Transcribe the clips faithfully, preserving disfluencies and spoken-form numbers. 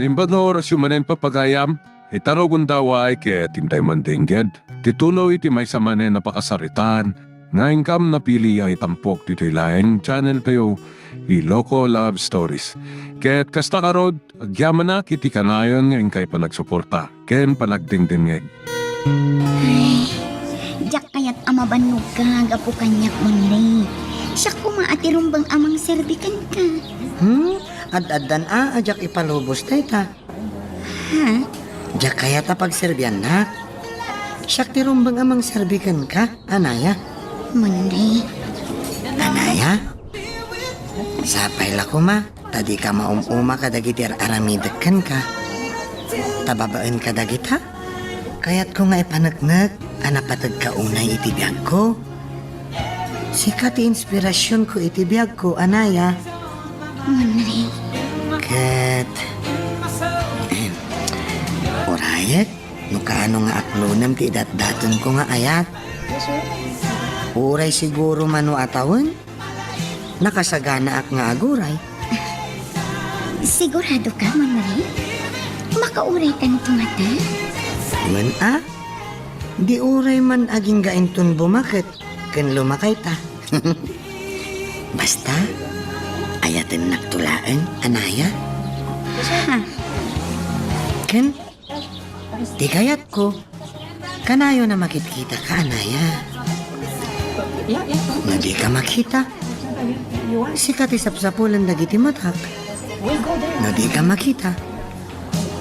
Naimbag nga orasyo manen, papagayam, ita rugonda, way ket intay mandengngeg ti tuloy ti maysa manen a pakasaritaan nga inkam napili a itampok ditoy laeng channel tayo, Iloko Love Stories. Ket kasta ngarud, agyamanak iti kanayon nga inkay panagsuporta ken panagdengdengngeg. Ay, diak kayat a mabannogka gapu kaniak, Monre. Siak koma a ti rumbeng a mangserbi kenka. Hmm? Ad-addan a, a diak ipalubos dayta. Ha? Diak kayat a pagserbiannak. Siak ti rumbeng a mangserbi kenka, Anaya. Monre. Anaya? Sapay la koma, ta dika maum-uma kadagiti ar-aramidek kenka. Ta babaen kadagita, kayatko nga ipaneknek a napategka unay iti biagko. Sika ti inspirasionko iti biagko, Anaya. Monre. Ket, em, urayek no kaano nga aklonem ti idatdatonko nga ayat. Uray siguro mano a tawen, nakasaganaak nga aguray. Sigurado ka, Monre? Makauray tanto ngata? Wen a, di uray man agingga inton bumaket ken lumakayta. Basta, ayatennakto laeng, Anaya. Ha? Ken, ti kayatko, kanayon a makitkitaka, Anaya. No dika makita, sika ti sapsapulen dagiti matak. No dika makita,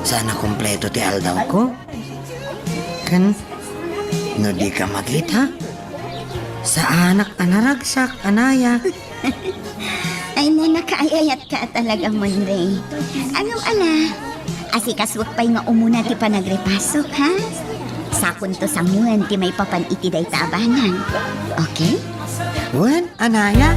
saan a kompleto ti aldawko. Ken, no dika makita, saanak a naragsak, Anaya. Ay, nanakaayayat ka talaga, Monre. Ngem ala, asikasuek pay nga umuna ti panagrepasok, ha? Sakonto sangoen ti maipapan iti dayta a banag. Okay? Wen, Anaya.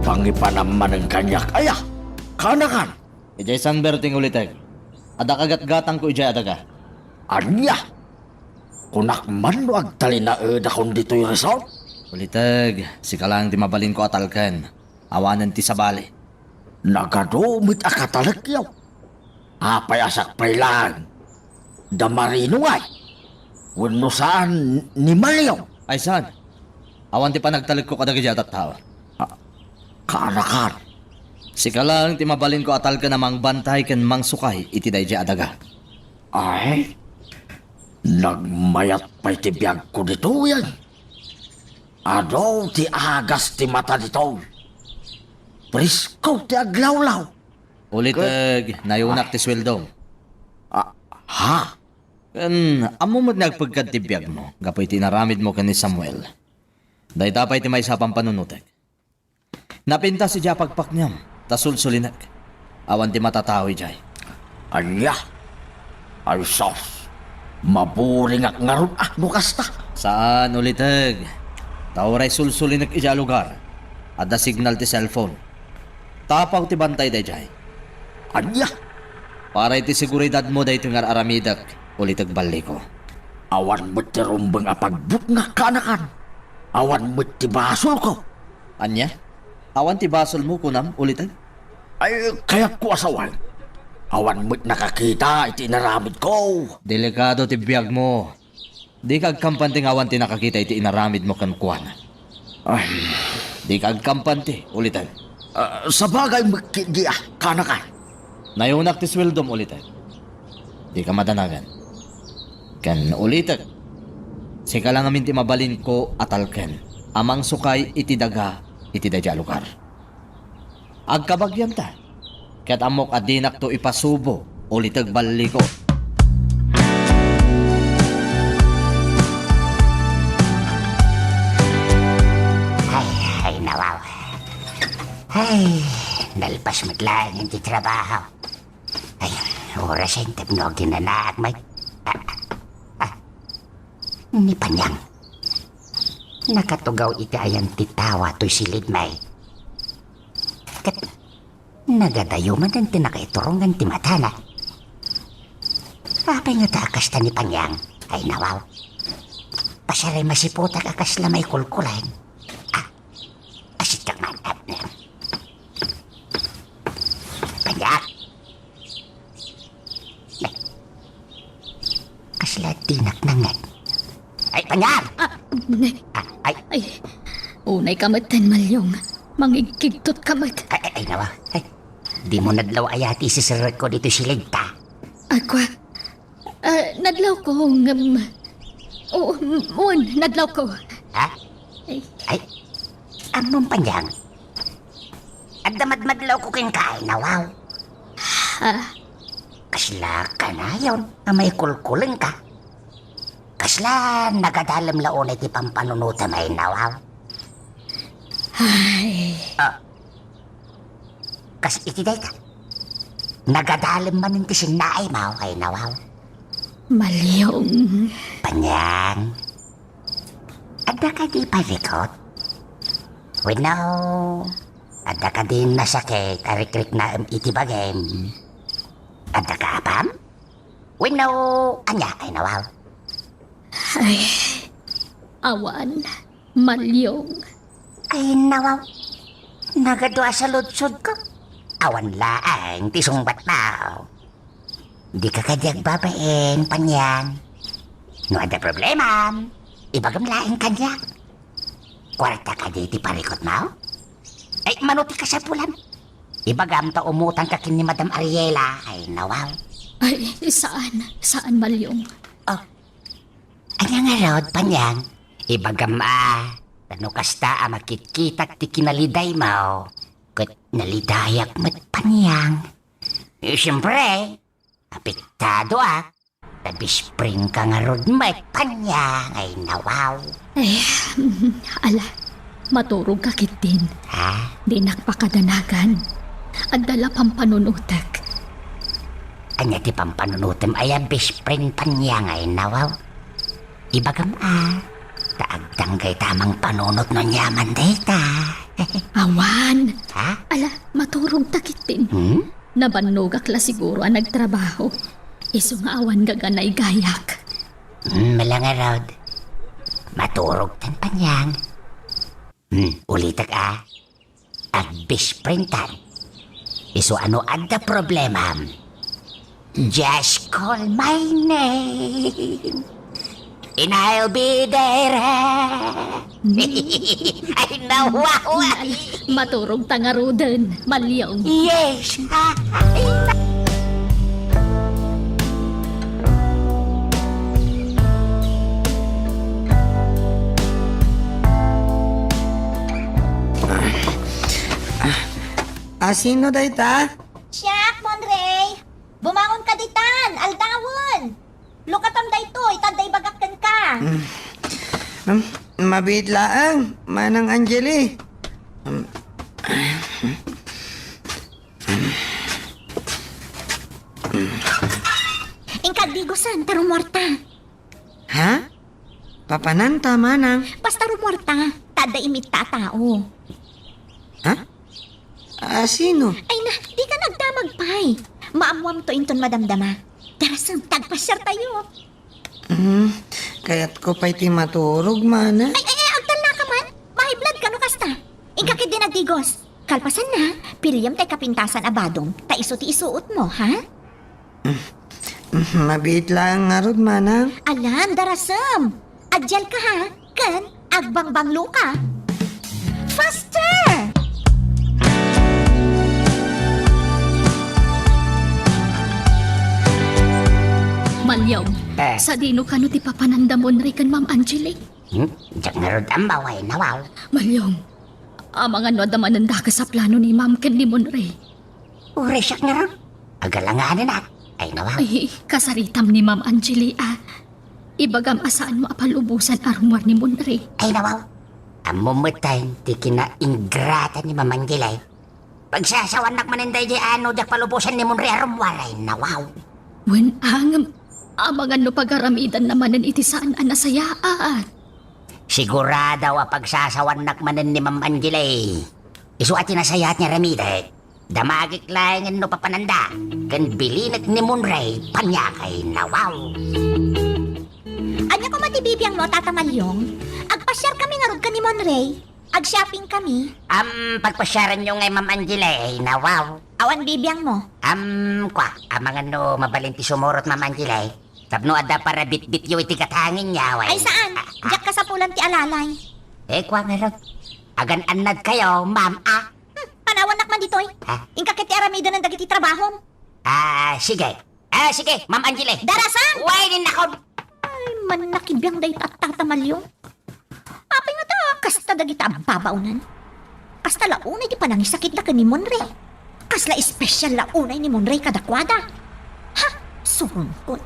Pangipanam manen kaniak, aya? Kaanakan? Idiay San Berting, Uliteg. Adda kagatgatangko idiay a daga. Ania? Kunak man no agtalinaedakon ditoy resort? Uliteg, sika laeng ti mabalinko a talken. Awanen ti sabali. Nagadu met a katalekyo. Apay a siak pay laeng? Da Marino ngay? Wenno saan ni Malio? Ay saan? Awan ti panagtalekko kadagiti a tattao. Ah, kaanakan. Sika laeng ti mabalinko a talken a mangbantay ken mangsukay iti daydiay a daga. Ay, nagmayat pay ti biagko ditoyen. Adu ti agas ti mata ditoy. Presko ti aglawlaw. Uliteg, nayonak ti sueldom. Ah, ha? Ken, ammo met nga agpegkad ti biagmo gapu iti inaramidmo ken ni Samuel. Dayta pay ti maysa a pampanunotek. Napintas idiay a pakpakniem, ta sulsulinek. Awan ti matatao idiay. Ania? Ay sus, maburingak ngarud a no kasta. Saan, Uliteg. Ta uray sulsulinek idiay a lugar, adda signal ti cellphone. Tapaw ti bantay daydiay. Ania? Para iti seguridadmo daytoy nga ar-aramidek, Uliteg Balliko. Awan met ti rumbeng a pagbutngak, kaanakan. Awan met ti basolko. Ania? Awan ti basolmo, kunam, Uliteg? Ay, kayatko a sawen. Awan met nakakita iti inaramidko. Delikado ti biagmo. Dika agkampanti nga awan ti nakakita iti inaramidmo kenkuana. Ay. Dika agkampanti, Uliteg. Ah, sabagay met ketdi a, kaanakan. Nayonak ti sueldom, Uliteg. Dika madanagan. Ken, Uliteg, sika la ngamin ti mabalinko a talken a mangsukay iti daga iti daydiay a lugar. Agkabagianta, ket ammok a dinakto ipasubo, Uliteg Balliko. Ay, ay, nawaw. Ay, nalpas met laeng ti trabaho. Ay, orasen tapno aginanaak met. Ah, ah, ni Panyang. Nakatugaw iti ayan ti tawa toy silid met. Ket nagadayo manen ti nakaiturong ti matana. Apay ngata a kasta ni Panyang? Ay, nawaw. Pasiaray masiputak a kasla maikulkulan. Ah, asitak man, Abner. Panyak! Ay. Kasla dinak nangneg. Ay, Panyak! Ah, ne. Ah, ay. Ay, unay ka metten, Malyong. Mangigkigtot ka met. Ay, ay, ay, nawa. Ay, dimo nadlaw aya ti isiserrekko ditoy siligta? Agwa, Ah, nadlawko, ngem, oo, m-, wen, nadlawko. Ha? Ay. Ay, ammom, Panyak. Adda madmadlawko kenka, ay nawaw. Ha? Kasla kanayon a maikulkulenka. Kasla nagadalem la unay ti pampanunotem, ay nawaw. Ay. Ah. Kas iti dayta, nagadalem manen ti sinnaaymo, ay nawaw. Malyong. Panyak. Adda kadi parikut? Wenno, adda kadi nasakit a rikriknaem iti bagim? Adda ka apam? Wenno, ania, ay nawaw? Ay, awan. Malyong. Ay, nawaw. Nagadu a saludsodko. Awan laeng ti sungbatmo. Dika kadi agbabain, Panyak. No adda problemam, ibagam laeng kaniak. Kuarta kadi ti parikutmo? Ay, mano ti kasapulam? Ibagam ta umutangka ken ni Madam Ariela. Ay, nawaw. Ay, saan. Saan, Malyong. Oh, Ania ngarud, Panyak? Ibagam a, ta no kasta a makitkitak ti kinalidaymo, ket nalidayak met, Panyak. Eh, siempre, apektado ak. Ta best friend ka ngarud met, Panyak. Ay, nawaw. Eh, ala, maturog ka ketdin. Ha? Dinak pakadanagan. Adda la pampanunotek. Ania ti pampanunotem aya, best friend, Panyak? Ay, nawaw. Ibagam a, ta agdanggay ta a mangpanunot no aniaman dayta. Awan. Ha? Ala, maturog ta ketdin. Hmm? Nabannogak la siguro a nagtrabaho. Isu nga awan gagana igayak. Hmm, mala ngarud. Maturogtan, Panyak. Hmm, ulitek a. Ag-best friendtan. Isu a no adda problemam, just call my name. And I'll be there. Ay, nawawa. Maturog ta ngaruden, Malyong. Yes. Asino dayta? Siak, Monrey. Bumangon ka ditan, aldawen. Lukatam daytoy, ta adda ibagak kenka. Mm. Mm, mabiit laeng, Manang Angeli. Mm. Inka agdigosen, ta rumuarta. Ha? Papananta, Manang? Basta rumuarta, ta adda imitta a tao. Ha? Asino? Ay na, dika agdamag pay. Maammoamto inton madamdama. Darasem, ta agpasiartayo. Hmm, kayatko pay ti maturog, Manang. Ay, ay, ay, agtallaka man. Mahiblad ka no kasta. Inka ketdin agdigos. Kalpasanna, piliam tay kapintasan a badom, ta isu ti isuotmo, ha? Mm, mabiit laeng ngarud, Manang. Alan, darasem. Adialka, ha? Ken agbangbangloka. Faster! Malyong, eh, sadino kano ti papananda, Monrey ken Ma'am Angeli? Hmm? Diak ngarud ammo, ay nawaw. Malyong, amangan no adda manen dakes a plano ni Ma'am ken ni Monrey. Uray siak ngarud. Agalanganen, a. Ay, nawaw. Ay, kasaritam ni Ma'am Angeli, a. Ibagam a saanmo a palubosan a rumuar ni Monrey. Ay, nawaw. Ammom met ti kinaingrata ni Ma'am Angeli. Pagsasawannak manen daydiay a no diak palubosan ni Monrey a rumuar, ay, nawaw. Wen, a, ngem, amangan no pagaramidanna manen iti saan a nasayaat. Sigurado a pagsasawannak manen ni Ma'am Angeli. Isu a ti nasayaat nga aramidek. Damagek laengen no papananda, ken bilinek ni Monrey, paniagay, nawaw. Ania koma Ti bibiangmo, Tata Malyong? Agpasiarkami ngarud ken ni Monray. Ag-shoppingkami. Am, pagpasiaranyo ngay, Ma'am Angela, ay, nawaw. Awan bibiangmo? Am, kua, amangan no mabalin ti sumurot, Ma'am Angela, eh. Tapno adda parabitbityo iti gatangin, yaway. Ay, saan? Ah, ah. Diak kasapulan ti alalay. Eh, kua ngarud. Agan-annadkayo, ma'am, ah. Hmm, panawannak man ditoy. Ha? Inka ket ti aramidenen dagiti trabahom. Ah, sige. Ah, sige, Ma'am Angela. Darasam! Way, ninakon! Ay, mannakibiang dayta a Tata Malyong. Apay nga ta, kasta dagita a babaonan. Kasta la unay ti panangisakitda ken ni Monray. Kasla espesyal la unay ni Monray kadakuada. Ha? Surungkot.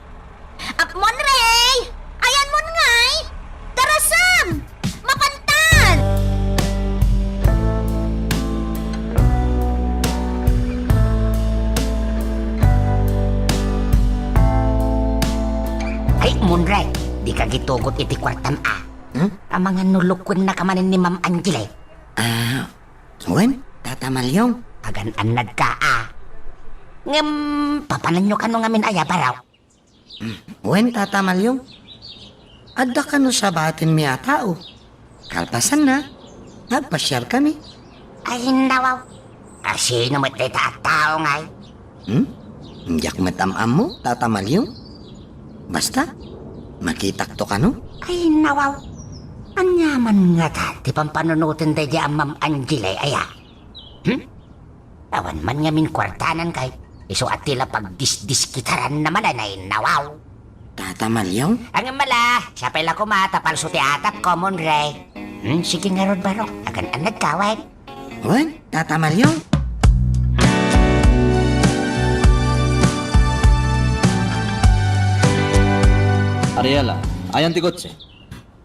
Ap Monray! Ayanmon ngay! Darasam! Mapantan! Ay, Monray, dika gitugot iti kuartam, a. Hmm? Amangan no lukuennaka manen ni Ma'am Angela. Ah, wen, Tata Malyong. Agan-annadka, a. Ngem, papananyo kano ngamin aya, baro? Hmm, wen, Tata Malyong. Adda kano sabatenmi a tao. Kalpasanna, nagpasiarkami. Ay, nawaw. A, sino met dayta a tao ngay? Hmm? Diak met am-ammo, Tata Malyong. Basta, makitakto kano. Ay, nawaw. Ania man ngata ti pampanunoten daydi a Ma'am Angela, aya? Hmm? Awan man ngamin kuartanan kay isu a ti la pagdisdiskitaran na manen, ay, nawaw. Tata Malyong? Ang mala, siya pay la koma, ta palso ti atap ko, Monray. Hmm, sige ngarud, baro. Agan-annad ka, wen? Wen, Tata Malyong? Ariela, ayan ti kotse.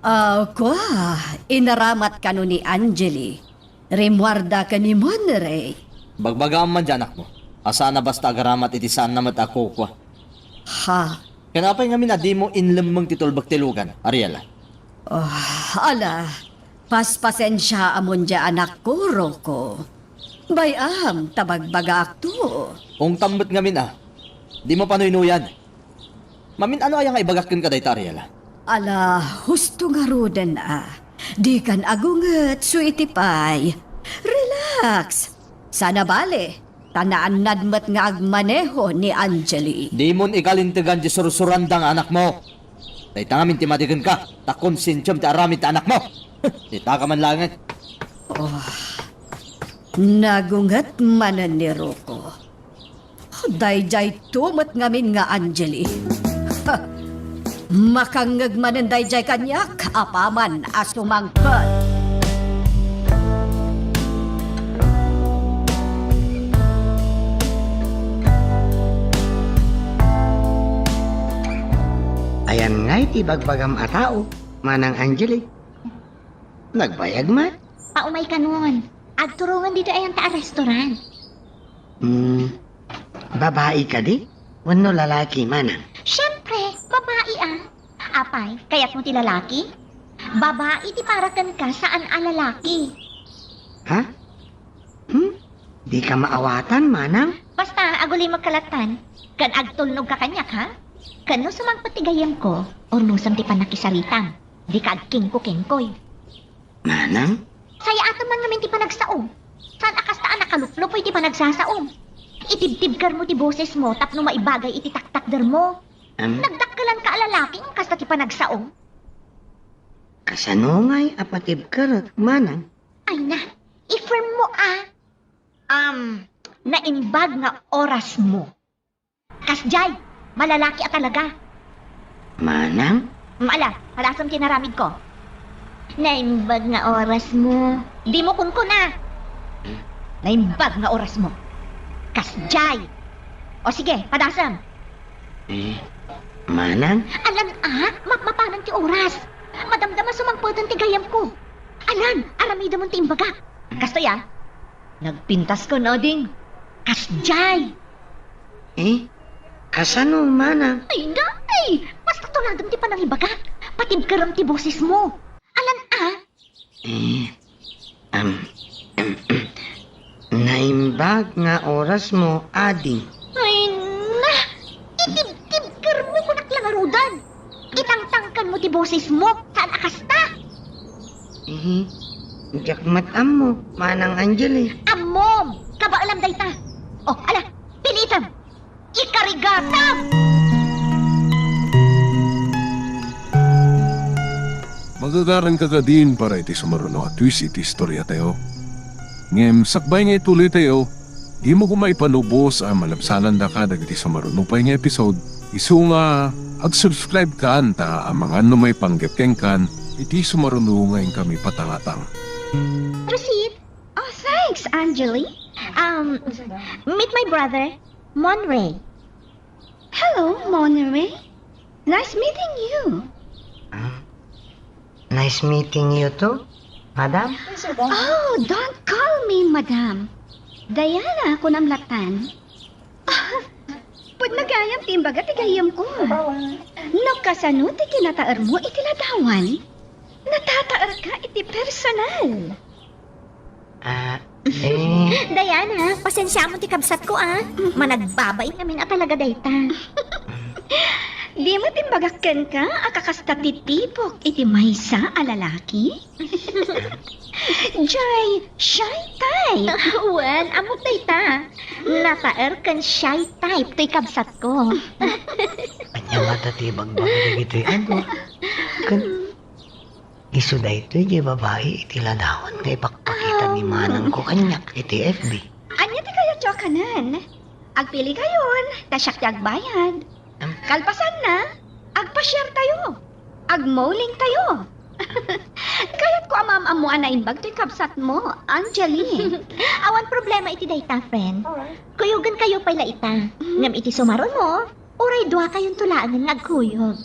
Ah, kua, inaramat kano ni Angeli. Rimmuarda ken ni Monray. Bagbagaam man di anakmo a saan a basta agaramat iti saanna met a kukua. Ha? Ken apay ngamin a dimo inlemmeng ti tulbek ti lugan, Ariela? Oh, ala, paspasensiaamon di anakko, Rocco. Bay-am ta bagbagaakto. Ungtam met ngamin a, dimo panuynuyan. Mamin-ano aya nga ibagak kenka dayta, Ariela? Ala, husto ngaruden a. Dikan agunget, sweetie pie. Relax. Sana bale, ta naannad met nga agmaneho ni Angeli. Dimon ikalintegan ti sursuranda nga anakmo. Dayta ngamin ti madi kenka, ta konsensiam ti aramid ti anakmo. Itaka man laengen. Oh, nagunget manen ni Rocco. Daydiay to met ngamin nga Angeli. Makangngeg manen daydiay kaniak apaman a sumangpet. Ayan ngay ti bagbagam a tao, Manang Angeli. Nagbayag man? Paumay kanon. Agturongen ditoy ayan ta a restaurant. Hmm, babai kadi? Wenno lalaki, Manang? Siyempre, babai a. Apay, kayatmo ti lalaki? Babai ti para kenka, saan a lalaki. Ha? Hmm? Dika maawatan, Manang? Basta, agulimek ka lattan. Ken agtulnog ka kaniak, ha? Ken no sumangpet ti gayyemko, urnosem ti pannakisaritam. Dika agkingko-kingkoy. Manang? Sayaat man ngamin ti panagsaom. Saan a kasta a nakaluplupoy ti panagsasaom. Itibtibkermo ti bosesmo tapno maibagay iti taktakdermo. Am? Nagdakkelanka a lalaki ngem kasta ti panagsaom. Kasano ngay a patibkerek, Manang? Ay na, i-firm mo a. Um, naimbag nga orasmo. Kasdiay, malalaki a talaga. Manang? Ala, padasem ti inaramidko. Naimbag nga orasmo. Dimo kunkuna. Naimbag nga orasmo. Kasdiay. O sige, padasem. Eh, Manang? Alan a, mapmapanan ti oras. Madamdama sumangpeten ti gayyemko. Alan, aramidemon ti imbagak. Kastoy a. Nagpintaska, ading. Kasdiay. Eh? Kasano, Manang? Ay, da, ay! Basta tuladem ti panangibagak. Patibkerem ti bosesmo. Alan a? Eh, am, am, am. Naimbag nga orasmo, ading. Ay, na! Itibtibkermo kunak la ngaruden. Itangtangken mo ti boses mo, saan a kasta? Eh, diak met ammo, Manang Angeli. Ammom! Kabaelam dayta. O, ala, pilitem! Ikarigatam! Magagaran ka kadin para iti sumaruno a twist iti istoriatayo. Ngem sakbay nga ituloytayo, dimo koma ipanubos a malabsanandaka dagiti sumaruno pay nga episode, isu nga ag-subscribe kan ta amangan no maipanggep kenkan iti sumaruno nga inkami patangatang. Proceed. Oh, thanks, Angeli. Um, meet my brother, Monray. Hello, Monray. Nice meeting you. Ah, nice meeting you too, madam. Oh, don't call me madam. Diana, kunam latan. Pudno gayam ti imbaga ti gayyemko. No kasano ti kinataermo iti ladawan, natataerka iti personal. Ah, eh. Diana, pasensiamon ti kabsatko, ah. Managbabain amin a talaga dayta. Dimo timbagak kenka a kakasta ti tipok iti maysa a lalaki? Jay, shy type. Wen, ammok dayta. Nataer ken shy type toy kabsatko. Ania ngata ti ibagbaga dagitoy adu? Ken isu daytoy jay babai iti ladawan nga ipakpakita ni manangko kaniak iti F B. Ania ti kayatyo a kanen? Agpilikayon, ta siak ti agbayad. Am- Kalpasanna, agpasiartayo. Agmolingtayo. Kayatko a maam-ammo a naimbag toy kabsatmo, Angeli. Awan problema iti dayta, friend. Kuyogenkayo pay la ita. Ngem iti sumaruno, uray duakayonto laengen nga agkuyog.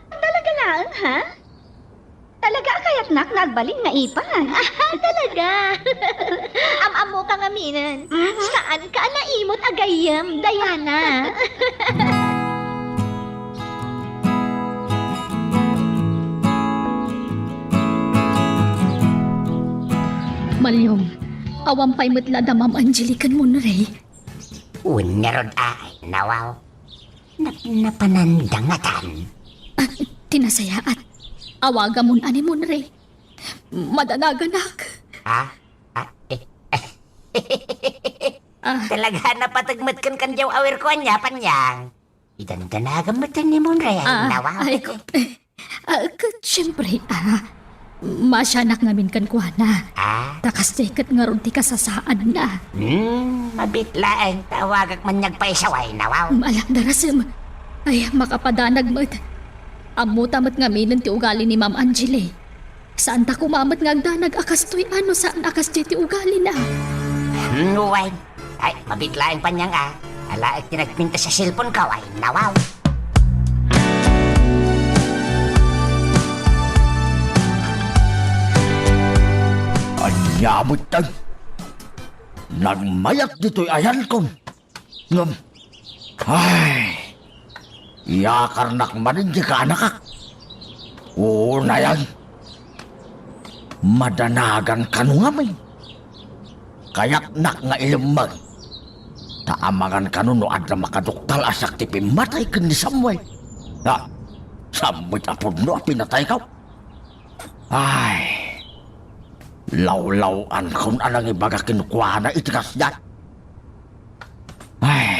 Talaga laeng, ha? Talaga a kayatnak nga agbalin nga ipag. Talaga? Am-ammoka ngaminen. Mhm. Saanka a naimut a gayyem, Diana. Maliom, awan pay met la da Ma'am Angeli ken Monray. Wen ngarud ay, nawaw. Nap-, napananda ngatan. Ah, ti nasayaat. Awagamon a ni Monray. Madanaganak. Ha? Ah, eh. Ah. Talaga, napateg met ken kan diaw awir ko ania, Panyang. Idandanagam met ni Monray, ah, nawa. Ay, ko, eh, ah, ket, siyempre, ah, masianak ngamin kenkuana. Ah? Ta kasdiay ket ngarud ti kasasaadna. Hmm, mabit laeng, ta awagak man nga agpayso, ay, nawa. Ala, darasem. Ay, makapadanag met. Ammota met ngaminen ti ugali ni Ma'am Angeli. Saanta koma met nga agdanag a kastoy a no saan a kasdiay ti ugalina. Hmm, wen. Ay, mabit laeng, Panyang, a. Alaek ti nagpintas a cellphone ko, ay, nawaw. Ania met tay? Nagmayat ditoy ayankon. Ngem, ay, iyakarnak manen diay kaanakak. Unayan, madanagan kano ngamin. Kayatnak nga ilemmeng. Ta amangan kano no adda makaduktal a siak ti pimmatay ken ni Samuel. Ha? Samuel a pudno a pinatayko? Ay, lawlaw-ankon a nangibaga kenkuana iti kasdiay. Ay,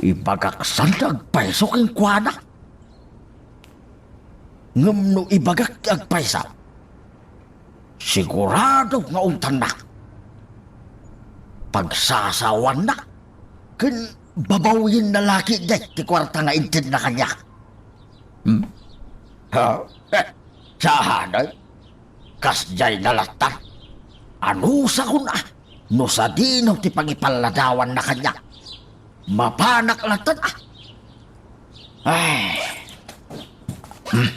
ibagak saan ti agpayso kenkuana. Ngem no ibagak ti agpayso, sigurado nga umtanna. Pagsasawanna, ken babawienna la ketdi ti kuarta nga intedna kaniak. Hmm? Ha? Eh, saan, eh? Kasdiay na latta. Anusakon a no sadino ti pangipalladawanna kaniak. Mapanak latta, ah. Ay. Hmm.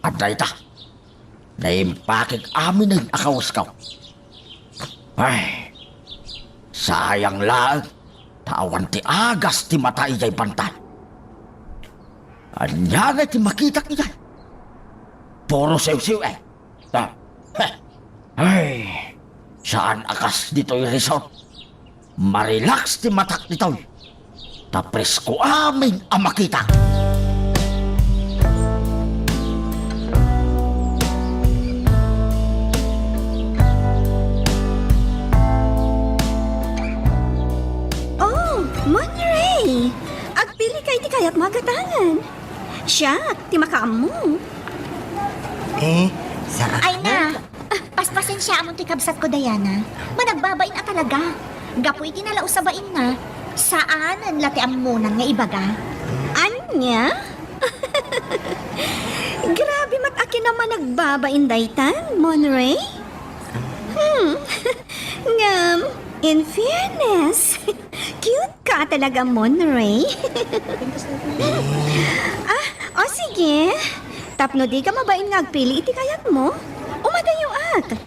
Adda ita. Naimpakig aminen a kawesko. Ay, sayang laeng, ta awan ti agas ti mata idiay bantay. Ania ngay ti makitak idiay? Puro siwsiw, eh. Ah, heh. Ay, saan a kas ditoy resort. Marelax ti matak ditoy. Ta presko amin a makita. Oh, Monray! Agpili ka iti kayatmo a gatangan. Siak ti makaammo. Eh, saan? Ay na! Ah, paspasensiaamon ti kabsatko, Diana. Managbabain a talaga. Gapu iti nalaus a bainna, saanen la ti ammonan nga ibaga. Ania? Grabe met a kinamanagbabain daytan, Monray? Hmm. Ngem, in fairness, cute ka talaga, Monray. Ah, o sige. Tapno dika mabain nga agpili iti kayatmo, umadayoak.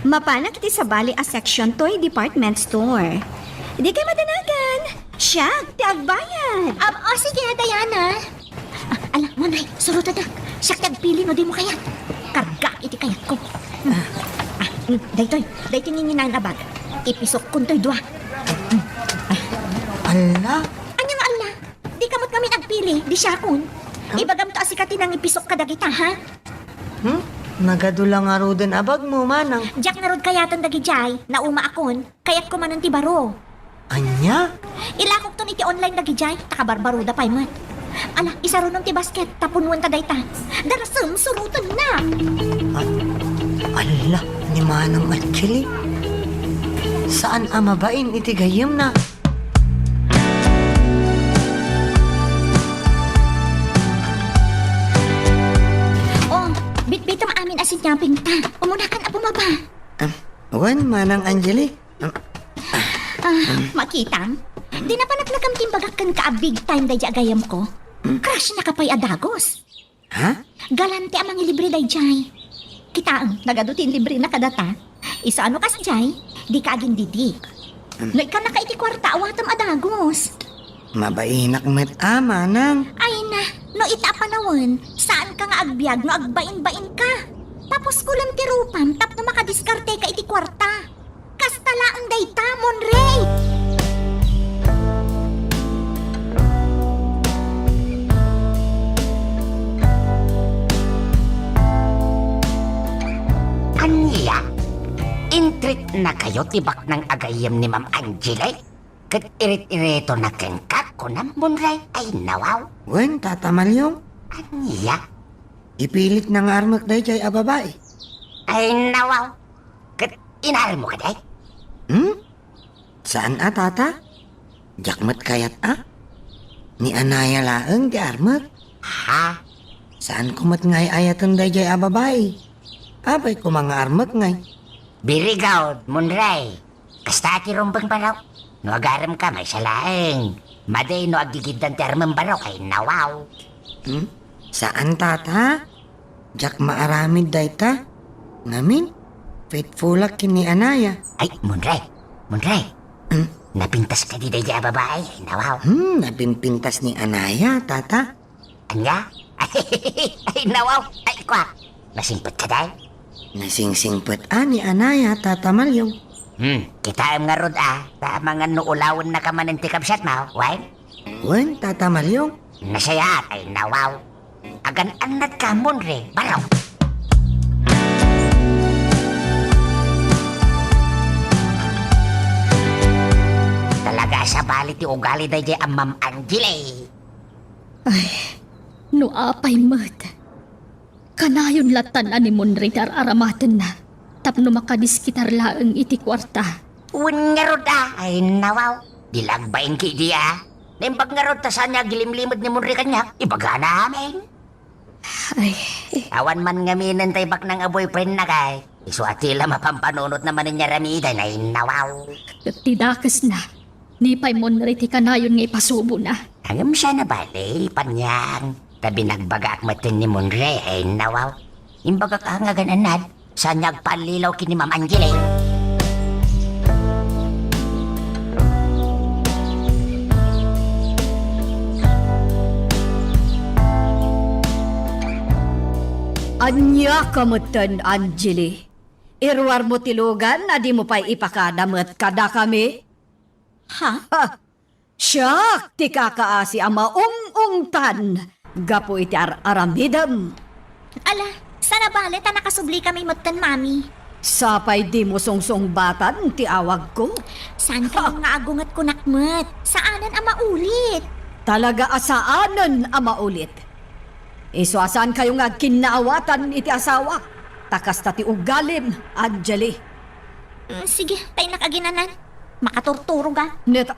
Mapanak iti sabali a section toy department store. Dikay madanagan. Siak ti agbayad. Am, o sige, Diana. Ah, ala, Monray, surotadak. Siak ti agpili no dimo kayat. Kargaak iti kayatko. Ah, ah, mm, daytoy, daytoy nginginaen a bag. Ipisokkontoy dua. Mm, ah. Ala? Ania nga ala? Dika met ngamin agpili, di siakon. Huh? Ibagamto a sika ti nangipisok kadagita, ha? Hmm? Nagadu la ngaruden a bagmo, manang. Diak ngarud kayaten dagidiay, naumaakon. Kayatko manen ti baro. Ania? Ilakokton iti online dagidiay, ta kabarbaroda pay met. Ala, isarunom ti basket, ta punuen ta dayta. Darasem, surotennak. Ah, ala, ni Manang Angeli. Saan a mabain iti gayyemna? Oh, bitbitem amin a sinyapingta. Umunakan a bumaba. Ah, wen, Manang Angeli. Ah, makitam? Di napaneknekem ti imbagak kenka a big time daydiay a gayyemko. Crush na ka pay a dagus. Ha? Galante a mangilibre daydiay. Kitaem, nagadu ti inlibrena kadata. Isu a no kasdiay, dika agindidi. No ikkannaka iti kuarta, awatem a dagus. Mabainak met a, manang. Ay na, no ita a panawen, saanka nga agbiag no agbainbainka. Papuskolem ti rupam tapno makadiskarteka iti kuarta. Kasta laeng dayta, Monray! Ania? Intreatnakayo ti baknang a gayyem ni Ma'am Angeli? Ket irit-iritona kenka, kunam, Monray? Ay, nawaw. Wen, Tata Malyong. Ania? Ipilitna nga armek daydiay a babai. Ay, nawaw. Ket inarmo kadi? Hmm? Saan a, Tata? Diak met kayat a. Ni Anaya laeng ti armek. Ha? Saanko met nga ay-ayaten daydiay a babai. Apay koma nga armek ngay? Very good, Monray. Kasta ti rumbeng baro. No agaremka, maysa laeng. Madi no aggigiddan ti armem baro, ay nawaw. Hmm? Saan, Tata? Diak maaramid dayta. Ngamin, faithfulak ken ni Anaya. Ay, Monray. Monray. Hmm? Napintas kadi daydiay a babai, ay nawaw. Hmm, napimpintas ni Anaya, Tata. Ania? Ay, nawaw. Ay, kua. Nasingpet kadi? Nasingsingpet a ni Anaya, Tata Malyong. Hmm, kitaem ngarud a, ta amangan no ulawennaka manen ti kabsatmo, wen? Wen, Tata Malyong. Nasayaat, ay nawaw. Agan-annadka, Monray, baro. Talaga a sabali ti ugali daydiay a Ma'am Angeli. Ay, no apay met. Kanayon lattan a ni Monray ti ar-aramatenna tapno makadiskitar laeng iti kuarta. Wen ngarud a, ay nawaw. Di la agbainki idi a. Naimbag ngarud ta saan nga agilimlimed ni Monray kaniak, ibagana amin. Ay. Awan man ngaminen tay baknang a boyfriendna kay. Isu a ti la mapampanunotna manen nga aramiden, ay nawaw. Ket ti dakesna, ni pay Monray ti kanayon nga ipasubona. Ngem siak nabali, paniang. Ta binagbagaak met ken ni Monray, ay nawaw. Imbagak a nga agan-annad, saan nga agpallilaw ken ni Ma'am Angeli. Ania ka metten, Angeli? Iruarmo ti lugan a dimo pay ipakada met kadakami? Ha? Ha! Siak ti kakaasi a maung-ungtan gapu iti ar-aramidem. Ala, saan a bale ta nakasubli kami metten, Mami. Sapay dimo sungsungbatan ti awagko. Saan kayo nga agunget kunak met? Saanen a maulit. Talaga a saanen a maulit. Isu a saan kayo nga agkinnaawatan iti asawak. Ta kasta ti ugalim, Angeli. Mm, sige, tay nakaginanan. Makaturturog a. Neta.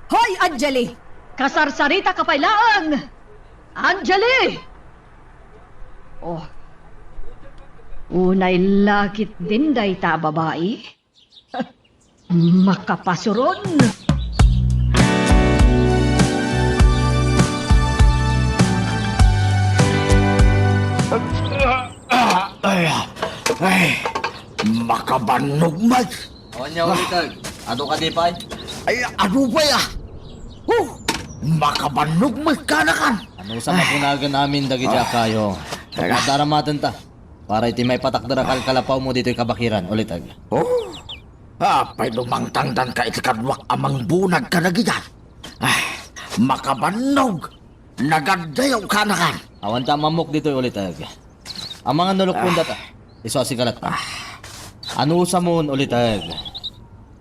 Hoy, Angeli! Kasarsarita ka pay laeng! Angeli! Oh. Unay lakit din dayta a babai. Makapasuron! Ay, ay, makabannog met. Ania, Uliteg? Adu kadi pay? Ay, adu pay, ah. Huh, makabannog met kanakan. Anusam a kunagen amin dagiti a kayo? Tara. Adda aramatenta. Para iti maipatakder a kalkalapawmo ditoy kabakiran, Uliteg. Oh, apay no mangtangdanka iti kaduak a mangbunag kadagidiay? Ah, makabannog, nagaddayaw kanakan. Awan ta mammok ditoy, Uliteg. Amangan no lukpon data. Isu a sigalatta. Anusamon, Uliteg.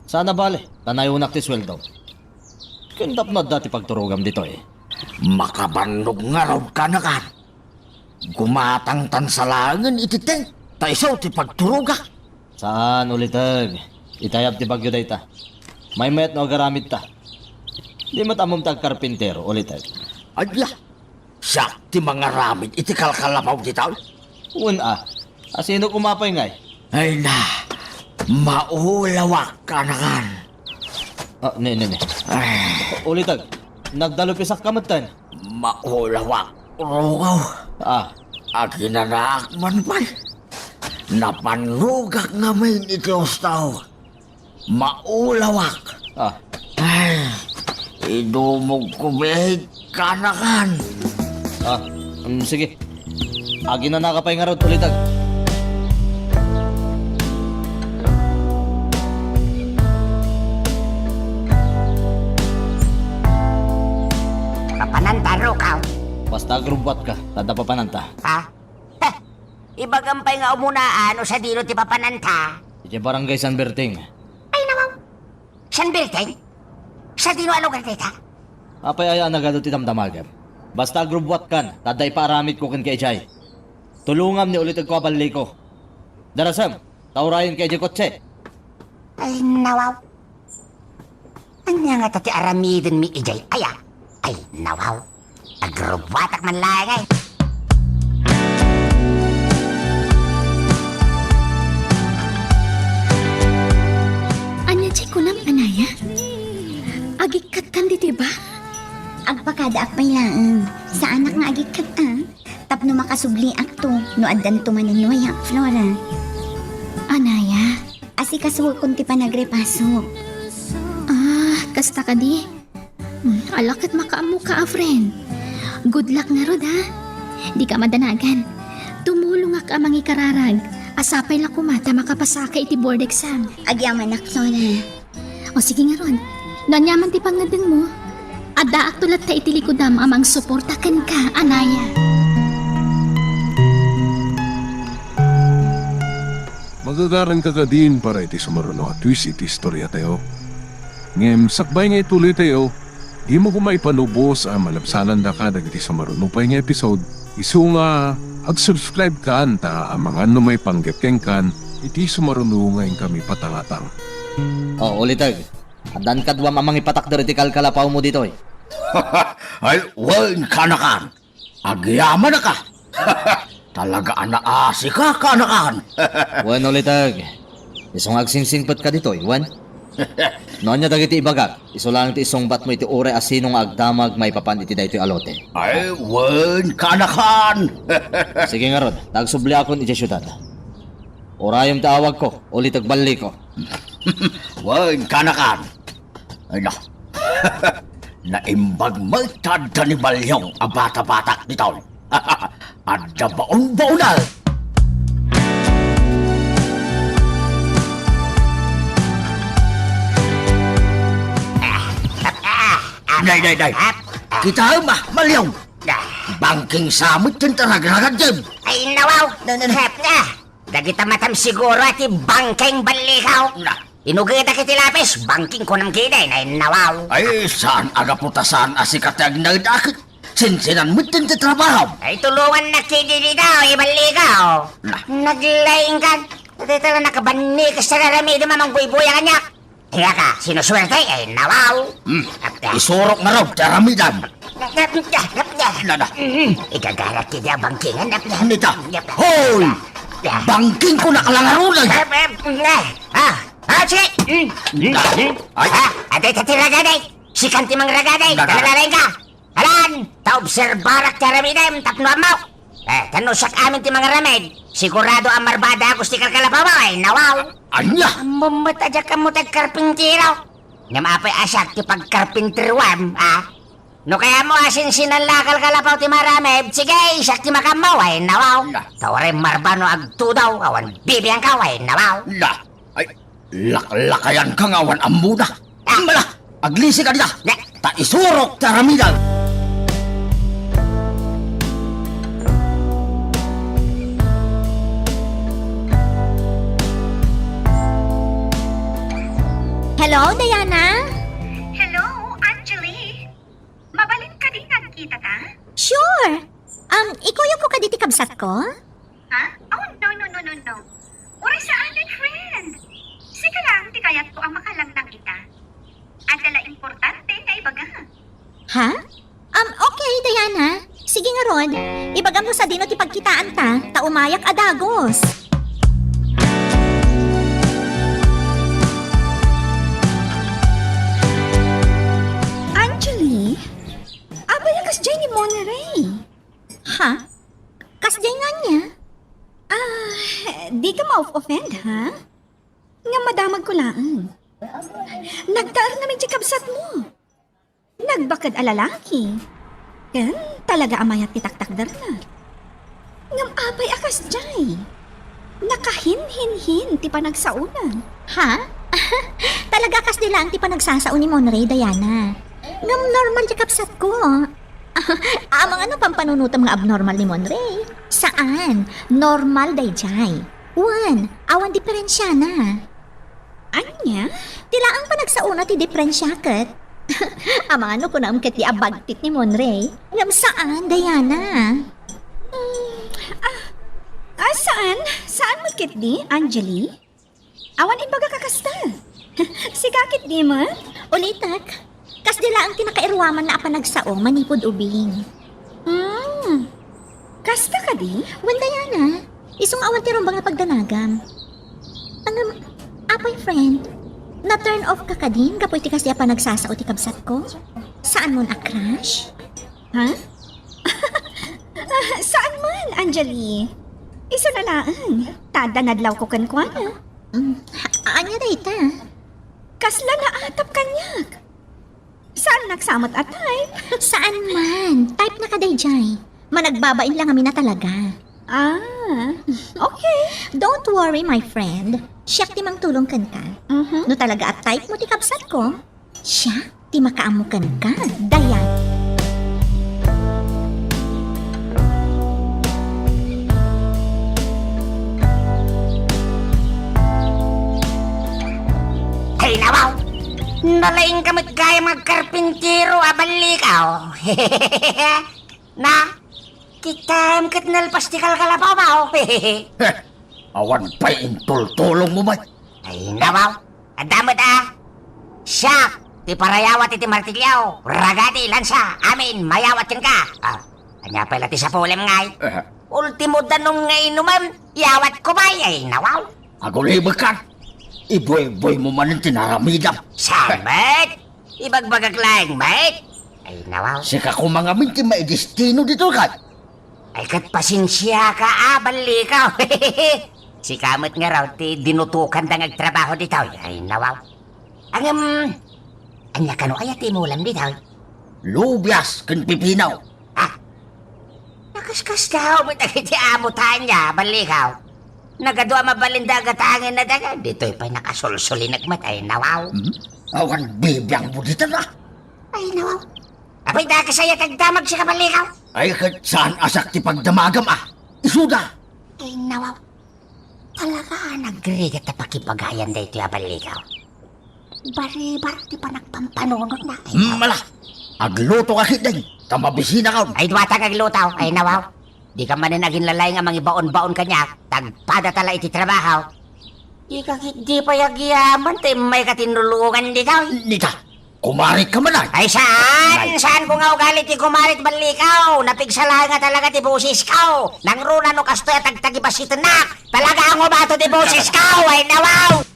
Saan a bale, ta nayunak ti sueldo. Ken tapno adda ti pagturogam ditoy. Makabannog ngarud kanakan. Gumatangtan sa laengen iti tent, ta isu ti pagturogak. Saan, Uliteg. Itayab ti bagyo dayta. Maymayat no agaramidta. Di met ammom ti agkarpintero, Uliteg. Ania, siak ti mangaramid iti kalkalapaw ditoy? Wen a. Asino koma pay ngay? Ay na, maulawak kanakan. Ah, ne, ne, ne. Ay. Uliteg, nagdalupisak ka metten. Maulawak, rugaw. Ah. Aginanaak man pay. Napannugak ngamin iti husto. Maulawak. Ah. Ay, idumogko met kanakan. Ah, mm, sige. Aginanaka pay ngarud, Uliteg. Papananta, rugaw. Basta agrubbuatka, ta adda papananta. Ha? Heh! Ibagam pay nga umunaan no sadino ti papananta. Idiay Barangay San Berting. Ay, nawaw. San Berting? Sadino a lugar dayta? Apay aya a nagadu ti damdamagem? Basta agrubbuatkan, ta adda ipaaramidko kenka idiay. Tulongam ni Ulitegko a balliko. Darasem, ta urayenka idiay kotse. Ay, nawaw. Ania ngata ti aramidenmi idiay aya? Ay, nawaw. Agrubbuatak man laeng, ay. Ania ti kunam, Anaya? Agikkatkan ditoy ba? Agpakadaak pay laeng. Saanak nga agikkat, a. Tapno makasubliakto no addanto manen nuayak, Flora. Anaya? Asikasuekon ti panagrepasok. Ah, kasta kadi? Hmm, ala ket makaammoka a friend. Good luck ngarud, ha? Dika madanagan. Tumulongak a mangikararag. A sapay la koma ta makapasaka iti board exam. Agyamanak, Flora. O sige ngarud, no aniaman ti pangngeddengmo, addaakto latta iti likudam a mangsuporta kenka, Anaya. Magagaranka kadin para iti sumaruno a twist iti istoriatayo. Ngem sakbay nga ituloytayo, dimo koma ipanubos a malabsanandaka dagiti sumaruno pay nga episode. Isu nga, ag-subscribe kan ta amangan no maipanggep kenkan iti sumaruno nga inkami patangatang. O, Uliteg, addan kaduam a mangipatakder iti kalkalapawmo ditoy. Ay, wen, kanakan. Agyamanaka. Talaga a naasika, kanakan. Wen, Uliteg. Isu nga agsingsingpetka ditoy, wen? No ania dagiti ibagak, isu laeng ti isungbatmo iti uray a sino nga agdamag maipapan iti daytoy a lote. Ay, wen, kanakan! Sige ngarud, ta agsubliakon idiay siudad. Urayem ti awagko, Uliteg Balliko. Wen, kanakan! Ay, na. Naimbag met ta adda ni Balyong a bata-batak ditoy. Adda baon-baonen. Day, day, day. Ap. Kitaem a, Maliw. Ah. Bangking sa met ti ragragad, Jim. Ay, nawaw. Na, na, na. Ap, ah. Dagita matam siguro a ti bangking, Ballikaw. Na. Inugeda kiti lapis, bangking kunam kidi, ay, nawaw. Ay, saan a gapu ta saan a sika ti agnaed, akit. Sinsinan met ti trabahom. Ay, tulongannak kidi dita, ay, Ballikaw. Na. Naglaingkan. Dita na nakabanni ka sa aramidem a mangbuybuyag kaniak. Kayaka, sinusuwerte, ay, nawaw. Hmm. Apta. Isurok ngarud ti aramidem. Apta, apta, apta. Nana. Mm. Igagarat kidi a bangkingan, apta. Nita. Apta. Hoy! Apta. Bangking ko nakalangarunan. Apta, apta, apta. Ah, ah, sige. Mm. Ay. Ah, adi, adi, ragadi. Sikan ti mangragadi. Nana. Kalalaing ka. Alan, ta obserbarak ti aramidem tapno ammo. Eh, ta no siak amin ti mangaramid, sigurado a marbada ako ti kalkalapaw, ay, nawaw. Ania? Ammom met a diak ammo ti agkarpintero. Ngem apay a siak ti pagkarpinteruam, a? No kayatmo a sinsinan la a kalkalapaw ti maramid, sige, siak ti makaammo, ay, nawaw. Na. Ta uray marba no agtudaw, awan bibiangkaw, ay, nawaw. Na. Ay, laklakayan ka nga awan ammona. Ah. Mala, aglisi ka dita. Ne. Ta isurok ti aramidem. Hello, Diana? Hello, Angeli. Mabalin kadi nga agkitata? Sure! Um, ikuyogko kadi ti kabsatko? Ha? Oh, no, no, no, no, no. Uray saan, friend. Sika lang ti kayatko a makalangnang ita. Adda la importante nga ibaga. Ha? Um, okay, Diana. Sige ngarud. Ibagam no sadino ti pagkitaanta, ta umayak a dagus. Angeli, apay a kasdiay ni Monterey? Ha? Kasdiay nga ania? Ah, dika ma-offend, ha? Nga madamagko laeng. Nagtaer ngamin ti kabsatmo. Nagbaked a lalaki. Ken talaga a mayat ti taktakderna. Ngem apay a kasdiay? Nakahinhinhin ti panagsaona. Ha? Talaga a kasdi laeng ti panagsasao ni Monterey, Diana. Ngem normal ti kabsatko. Amangan no pampanunotem nga abnormal ni Monterey. Saan. Normal daydiay. Wen, awan diferensiana. Ania? Ti laeng panagsaona ti diferensia ket. Amangan no kunam ketdi a bagtit ni Monterey. Ngem saan, Diana. Hmm, ah, ah, saan? Saan met ketdi, Angeli? Awan imbagak a kasta. Sika ketdi met? Ulitek, kasdi laeng ti nakairuamanna a panagsao manipud ubing. Hmm. Kasta kadi? Wen, Diana, isu nga awan ti rumbeng a pagdanagam. Ngem, apay, friend, na-turn off ka kadi gapu iti kasdi a panagsasao ti kabsatko? Saanmon a crush? Ha? Saan man, Angeli. Isu na laeng. Ta adda nadlawko kenkuana. Mm, ania dayta? Kasla naatap kaniak. Saannak sa met a type. Saan man. Type na ka daydiay. Managbabain lang amin a talaga. Ah, okay. Don't worry, my friend. Siak ti mangtulong kenka. Mhm. No talaga a type mo ti kabsatko, siak ti makaammo kenka. Dayan. Hey, nawaw! Nalaing ka met gayam nga agkarpintero a ballikaw. Na, kitaem ket nalpas ti kalkalapaw, baw. Heh, awan pay intultulongmo met. Ay, nawaw. Adda met a. Siak, ti parayawat iti martilyo, ragadi, lansa, amin, mayawat kenka. Ah, ania pay la ti sapulem ngay? Eh. Ultimo danum nga inumem, yawatko pay, ay, nawaw. Agulibek ka. Ibuybuy mo manen ti naramidam. Saan met? Ibagbagak laeng met. Ay, nawaw. Sika koma ngamin ti maidestino ditoy kat. Ay, ket pasensiaka a, ballikaw. Sika met ngarud ti dinutokanda nga agtrabaho ditoy. Ay, nawaw. Ngem, ania kano aya ti imulem ditoy? Lubias ken pipino. Ah, nakaskasdaaw met dagiti amo ta ania, ballikaw. Nagadu a mabalinda a gatangenna daga, ditoy pay nakasulsulinek met, ay, nawaw. Hmm? Awan bibiangmo dita na. Ay, nawaw. Apay, dakes aya ti agdamag sika, Ballikaw? Ay, ket saan a siak ti pagdamagam, a? Isuda! Ay, nawaw. Talaga a nagrigat a pakibagayan daytoy a Ballikaw. Baribar ti panagpampanunotna, ay, nawaw. Mala! Agluto ka ketdin, ta mabisinakon. Ay, duata nga agluto, ay, nawaw. Dika manen aginlalay nga mangibaon-baon kaniak, ta agpadata la iti trabaho. Dika ketdi pay agyaman, ta immayka tinulongan ditoy. Nita, kumarit ka man, ay. Ay, saan? Ay. Saanko nga ugali ti kumarit, Ballikaw. Napigsa laeng a talaga ti bosesko. Nangruna no kastoy a tagtagibasitennak. Talaga a ngumato ti bosesko. Ay, nawaw!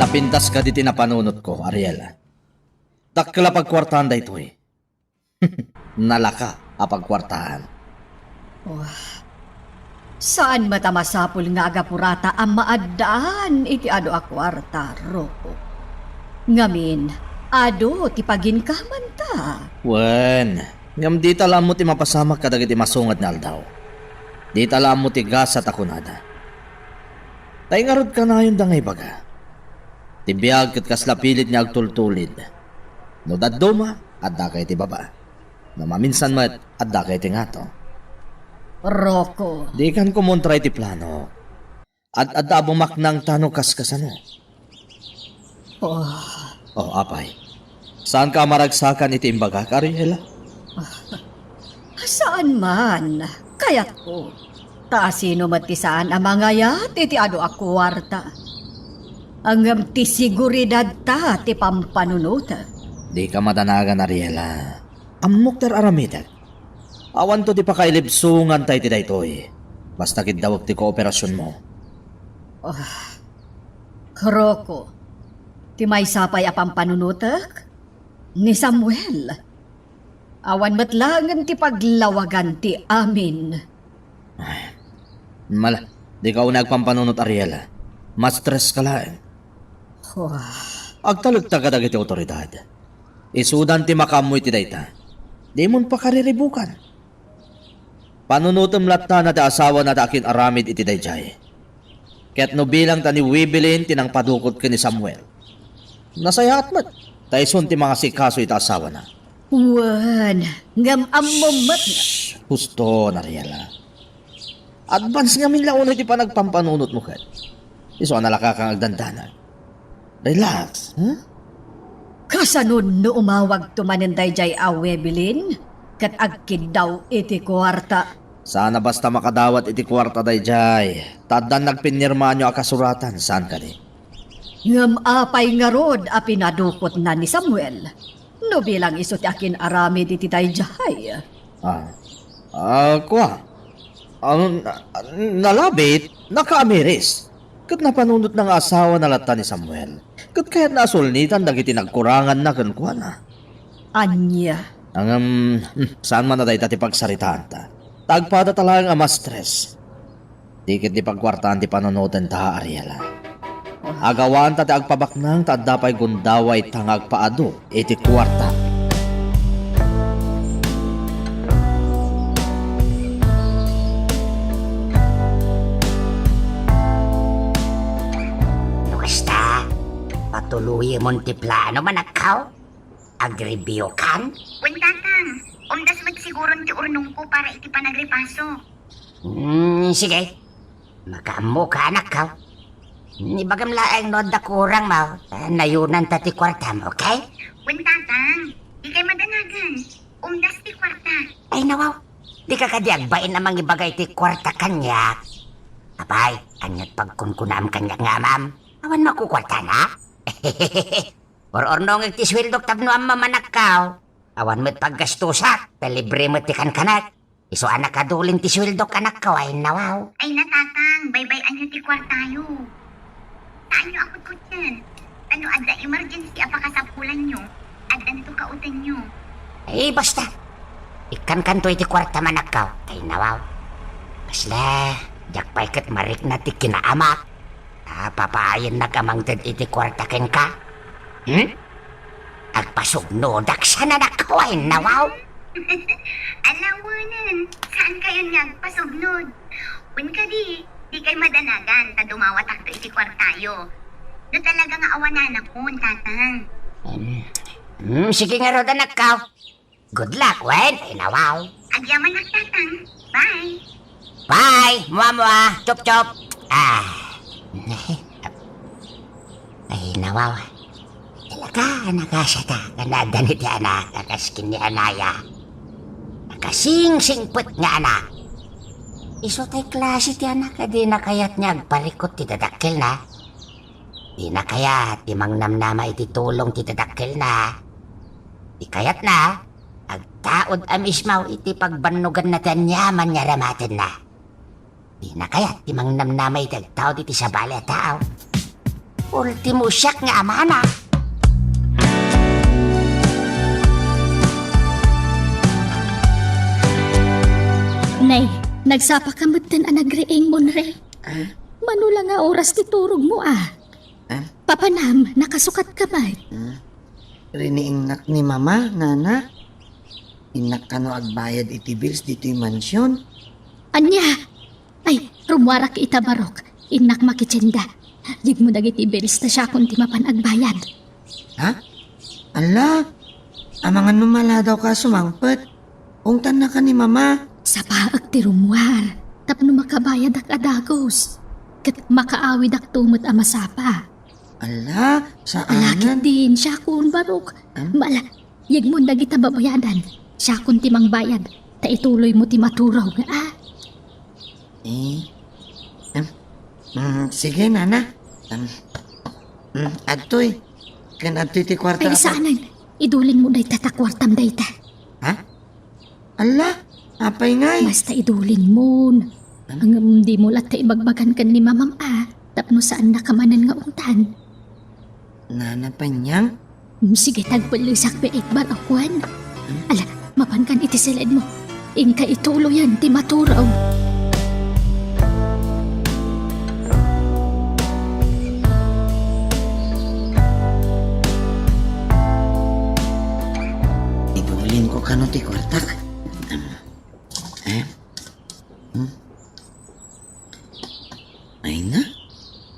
Napintas kadi ti napanunotko, Ariel. Dakkel a pagkuartaan daytoy. Nalaka a pagkuartaan. Wah, saan met a masapul nga agapurata a maaddaan iti adu a kuarta, Rocco. Ngamin, adu ti paginkamanta. Wen, ngem dita la ammo ti mapasamak kadagiti masungad nga aldaw. Dita la ammo ti gasat a kunada. Ta ingarud kanayonda nga ibaga. Ti biag ket kasla pilit nga agtultulid. No dadduma, addaka iti baba. No maminsan met, addaka iti ngato. Rocco. Dikan kumontra iti plano. Ad-adda a bumaknang ta no kaskasano. Oh. Oh, apay. Saanka a maragsakan iti imbagak, Ariela? Saan man, kayatko. Ta asino met ti saan a mangayat iti adu a kuarta? Ngem ti seguridadta ti pampanunotek. Dika madanagan, Ariela. Ammok ti ar-aramidek. Awanto ti pakailibsonganta iti daytoy. Basta kiddawek ti kooperasionmo. Ah, Rocco, ti maysa pay a pampanunotek, ni Samuel. Awan met laengen ti paglawagan ti amin. Ay, mala, dika unay agpampanunot, Ariela. Mastres ka laeng. Wah. Agtalekta kadagiti awtoridad. Isudan ti makaammo iti dayta. Dimon pakariribukan. Panunotem latta na ti asawana ti akin-aramid iti daydiay. Ket no bilang ta ni Webelin ti nangpadukot ken ni Samuel, nasayaat met, ta isun ti mangasikaso iti asawana. Wen, ngem ammom met. Shh, huston, Ariela. Advance ngamin la unay ti panagpampanunotmo ket. Isu a nalaka kang agdandanag. Relax, ha? Kasano no umawagto manen daydiay a Webelin ket agkiddaw iti kuarta? Saan a basta makadawat iti kuarta daydiay, ta addan nagpinirmanyo a kasuratan, saan kadi? Ngem apay ngarud a pinadukotna ni Samuel? No bilang isu ti akin-aramid iti daydiay. Ah. Ah, kua. Ang na-, nalabit, nakaamiris. Ket napanunotna nga asawana latta ni Samuel. Ket kayatna a sulnitan dagiti nagkuranganna kenkuana. Ania? Ngem, hmm, saan man a dayta ti pagsaritaanta. Ta agpadata laeng a mastres. Di ketdi pagkuartaan ti panunotenta, Ariela. Agawanta ti agpabaknang ta adda pay gundawayta nga agpaadu iti kuarta. No kasta, patuloyemon ti plano, manakkaw. Agreviewkan? Wen, Tatang. Umdas met siguron ti urnongko para iti panagripaso. Hmm, sige. Makaammoka, anakko. Ibagam laeng no adda kurangmo, ta nayonanta ti kuartam, okay? Wen, Tatang. Dikay madanagan. Umdas ti kuarta. Ay, nawaw. Dika kadi agbain a mangibaga iti kuarta kaniak? Apay, aniat pagkunkunam kaniak nga amam? Awan makukuartana? Ur-urnongek ti sueldok tapno ammom, anakko. Awan met paggastusak, ta libre met ti kankanak. Isu a nakadulin ti sueldok, anakko, ay nawaw. Ay na, Tatang, baybay-anyo ti kuartayo. Saanyo a kutkutten. Ta no adda emergency a pakasapulanyo, addanto kautennyo. Ay, basta. Ikkankanto iti kuartam, anakko, ay nawaw. Kasla, diak pay ket marikna ti kinaamak. Apapaayennak a mangted iti kuarta kenka? Hmm? Agpasugnodak saan a nakuayen, nawaw? Ala, wen, saankayon nga agpasugnod. Wen kadi, Dikay madanagan ta dumawatakto iti kuartayo. No talaga nga awananakon, Tatang. Hmm, sige ngarud, anakko. Good luck, wen? Ay, nawaw. Agyamanak, Tatang. Bye. Bye, mua-mua, chup-chup. Ah. Ay, nawaw. Talaga, nakasata, nga naadan iti anak, a kas ken ni anaya. Nakasingsingpet nga anak. Isu tay klase ti anak a dina kayat nga agparikut ti dadakkelna. Dina kayat ti mangnamnama iti tulong ti dadakkelna. Ti kayatna, agtaud a mismo iti pagbannoganna ti aniaman nga aramatenna. Dina kayat ti mangnamnama iti agtaud iti sabali a tao. Ultimo, siak nga amana. Nay, nagsapaka metten a nagriing, Monre. Ah? Mano la nga oras ti turogmo, a? Ah? Papanam, nakasukatka met. Hmm? Riniingnak ni Mama, Nana. Innak kano agbayad iti bills ditoy mansion. Ania? Ay, rummuarak ita, Barok. Innak makitienda. Yegmo dagiti bills ta siakon ti mapan agbayad. Ha? Ala, amangan no maladawka a sumangpet. Ungtannaka ni Mama. Sapaek ti rummuar tapno makabayadak a dagus. Ket makaawidakto met a masapa. Ala, saanen. Ala ketdin, siakon, Barok. Am? Ala, yegmon dagita babayadan. Siakon ti mangbayad, ta ituloymo ti maturog, a? Eh, em, mm, sige, Nana. Em, mm, adtoy. Ken adtoy ti kuarta. Ay, a pa- saanen. Idulinmo dayta ta kuartam dayta. Ha? Ala, apay ngay? Basta idulinmon. Ano? Ngem dimo latta ibagbagan ken ni Mamam a, tapno saannaka manen nga ungtan. Nana Panyang? Hmm, sige, tagpellesak pay, Barok, wen. Hmm? Ala, mapankan iti siledmo. Inka ituloyen ti maturog. Idulinko kano ti kuartak? Em, eh? Hmm? Ay na,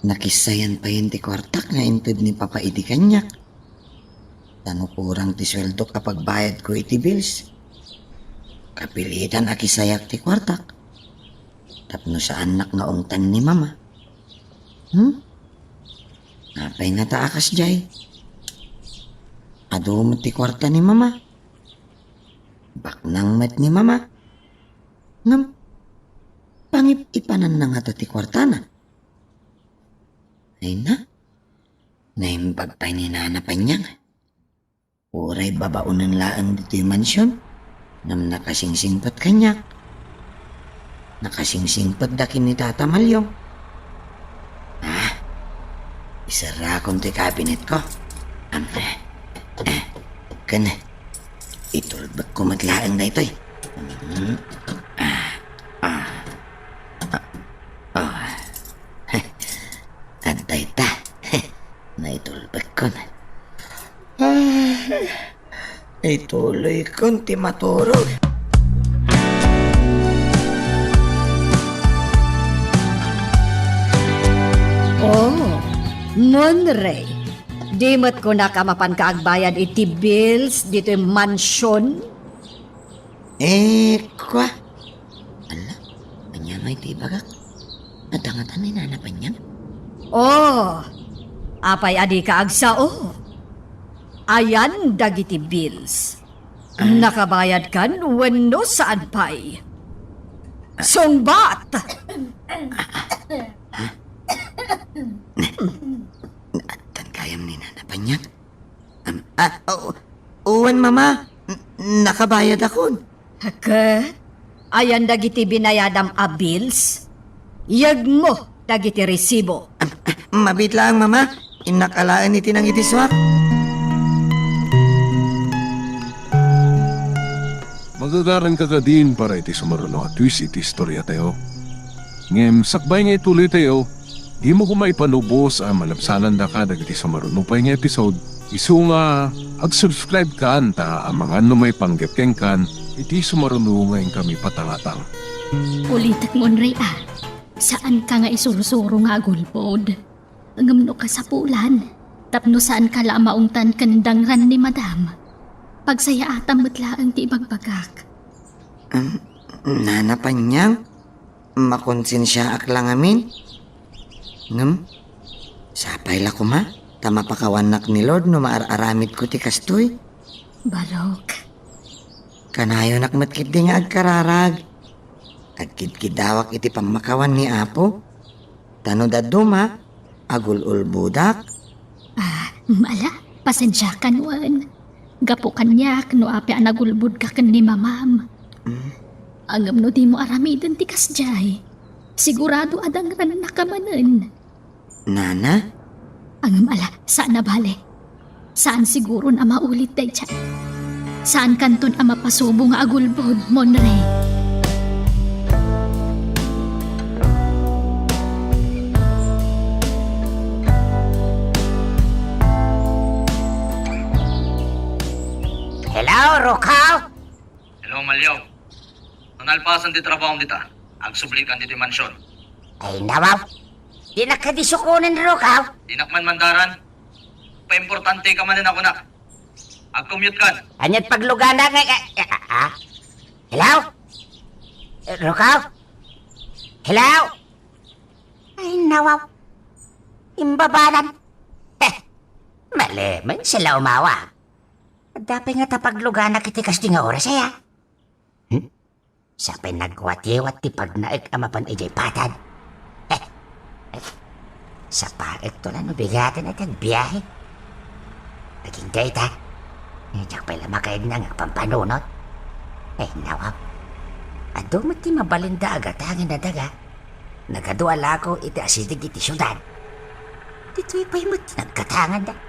nakisayan payen ti kuartak nga inted ni Papa idi kaniak. Ta no kurang ti sueldok a pagbayadko iti bills, kapilitan a kisayak ti kuartak. Tapno saannak nga ungtan ni Mama. Hmm? Apay ngata a kasdiay? Adu met ti kuarta ni Mama. Baknang met ni Mama. Ngem, pangip-ipananna ngata ti kuartana. Ay na, naimbag pay ni Nana Panyang. Uray babaonen laeng ditoy mansion, ngem nakasingsingpet kaniak. Nakasingsingpet da ken ni Tata Maliong. Ah, iserrakon ti kabinetko. Am, eh, eh, ken, itulbekko met laeng daytoy. Mm, ah, ah, ah, ah. Adda ita. Naitulbekkon. Ah, ituloykon ti maturog. Oh, Monrey, di met kunaka mapanka agbayad iti bills ditoy mansion? Eh, kua. Ala, ania ngay ti ibagak? Adda ngata ni Nana Panyang? Oh, apay a dika agsao? Ayan dagiti bills. Ah. Nakabayadkan wenno saan pay? Ah. Sungbat! Ah, ah. Ha? Naaddan gayam ni Nana Panyang? Am, ah, o-, wen, Mama. N-, nakabayadakon. Ket, ayan dagiti binayadam a bills? Yegmo dagiti resibo. Am, ah, mabiit laeng, Mama. Innak alaen iti nangidisuak. Magagaranka kadin para iti sumaruno a twist iti istoriatayo. Ngem sakbay nga ituloytayo, dimo koma ipanubos a malabsanandaka dagiti sumaruno pay nga episode. Isu nga, ag-subscribe kan ta amangan no maipanggep kenkan iti sumaruno nga inkami patangatang. Ulitek, Monrey, a. Saanka nga isursuro nga agulbod. Ngem no kasapulan, tapno saanka la a maungtan ken dangran ni Madam, pagsayaatam met laeng ti ibagbagak. Em, Nana Panyang, makonsensiaak la ngamin. Ngem, sapay la koma, ta mapakawannak ni Lord no maar-aramidko ti kastoy. Barok. Kanayonak met ketdi nga agkararag. Agkidkidawak iti pammakawan ni Apo. Ta no dadduma, agul-ulbodak. Ah, ala, pasensiakan wen. Gapu kaniak no apay a nagulbodka ken ni Mamam. Mm. Ngem no dimo aramiden ti kasdiay, sigurado a dangrannaka manen. Nana? Ngem ala, saan a bale. Saan siguron a maulit dayta. Saankanton a mapasubo nga agulbod, Monre. Hello, Rukaw? Hello, Maliaw. No nalpasen ti trabahom dita, agsublikan ditoy mansion. Ay, nawaw. Dinak kadi sukonen, Rukaw. Dinak man mandaran. Paimportanteka manen a kunak. Agcommute kan. Ania't paglugana nga, ah, ah, ah. Hello? Rukaw? Hello? Ay, nawaw. Imbabanan. Heh, mali man sila umawag. Adda pay ngata pagluganak iti kasdi nga oras, aya? Hmm? Sapay nagwatiwat ti pagnaek a mapan idiay patad. Eh, eh, sapaekto la no bigaten a ti agbiahe. Agingga ita, diak pay la makaidna nga agpampanunot. Eh, nawaw. Adu met ti mabalinda a gatangen a daga. Nagadu a lako iti asideg iti siudad. Ditoy pay met ti naggatanganda.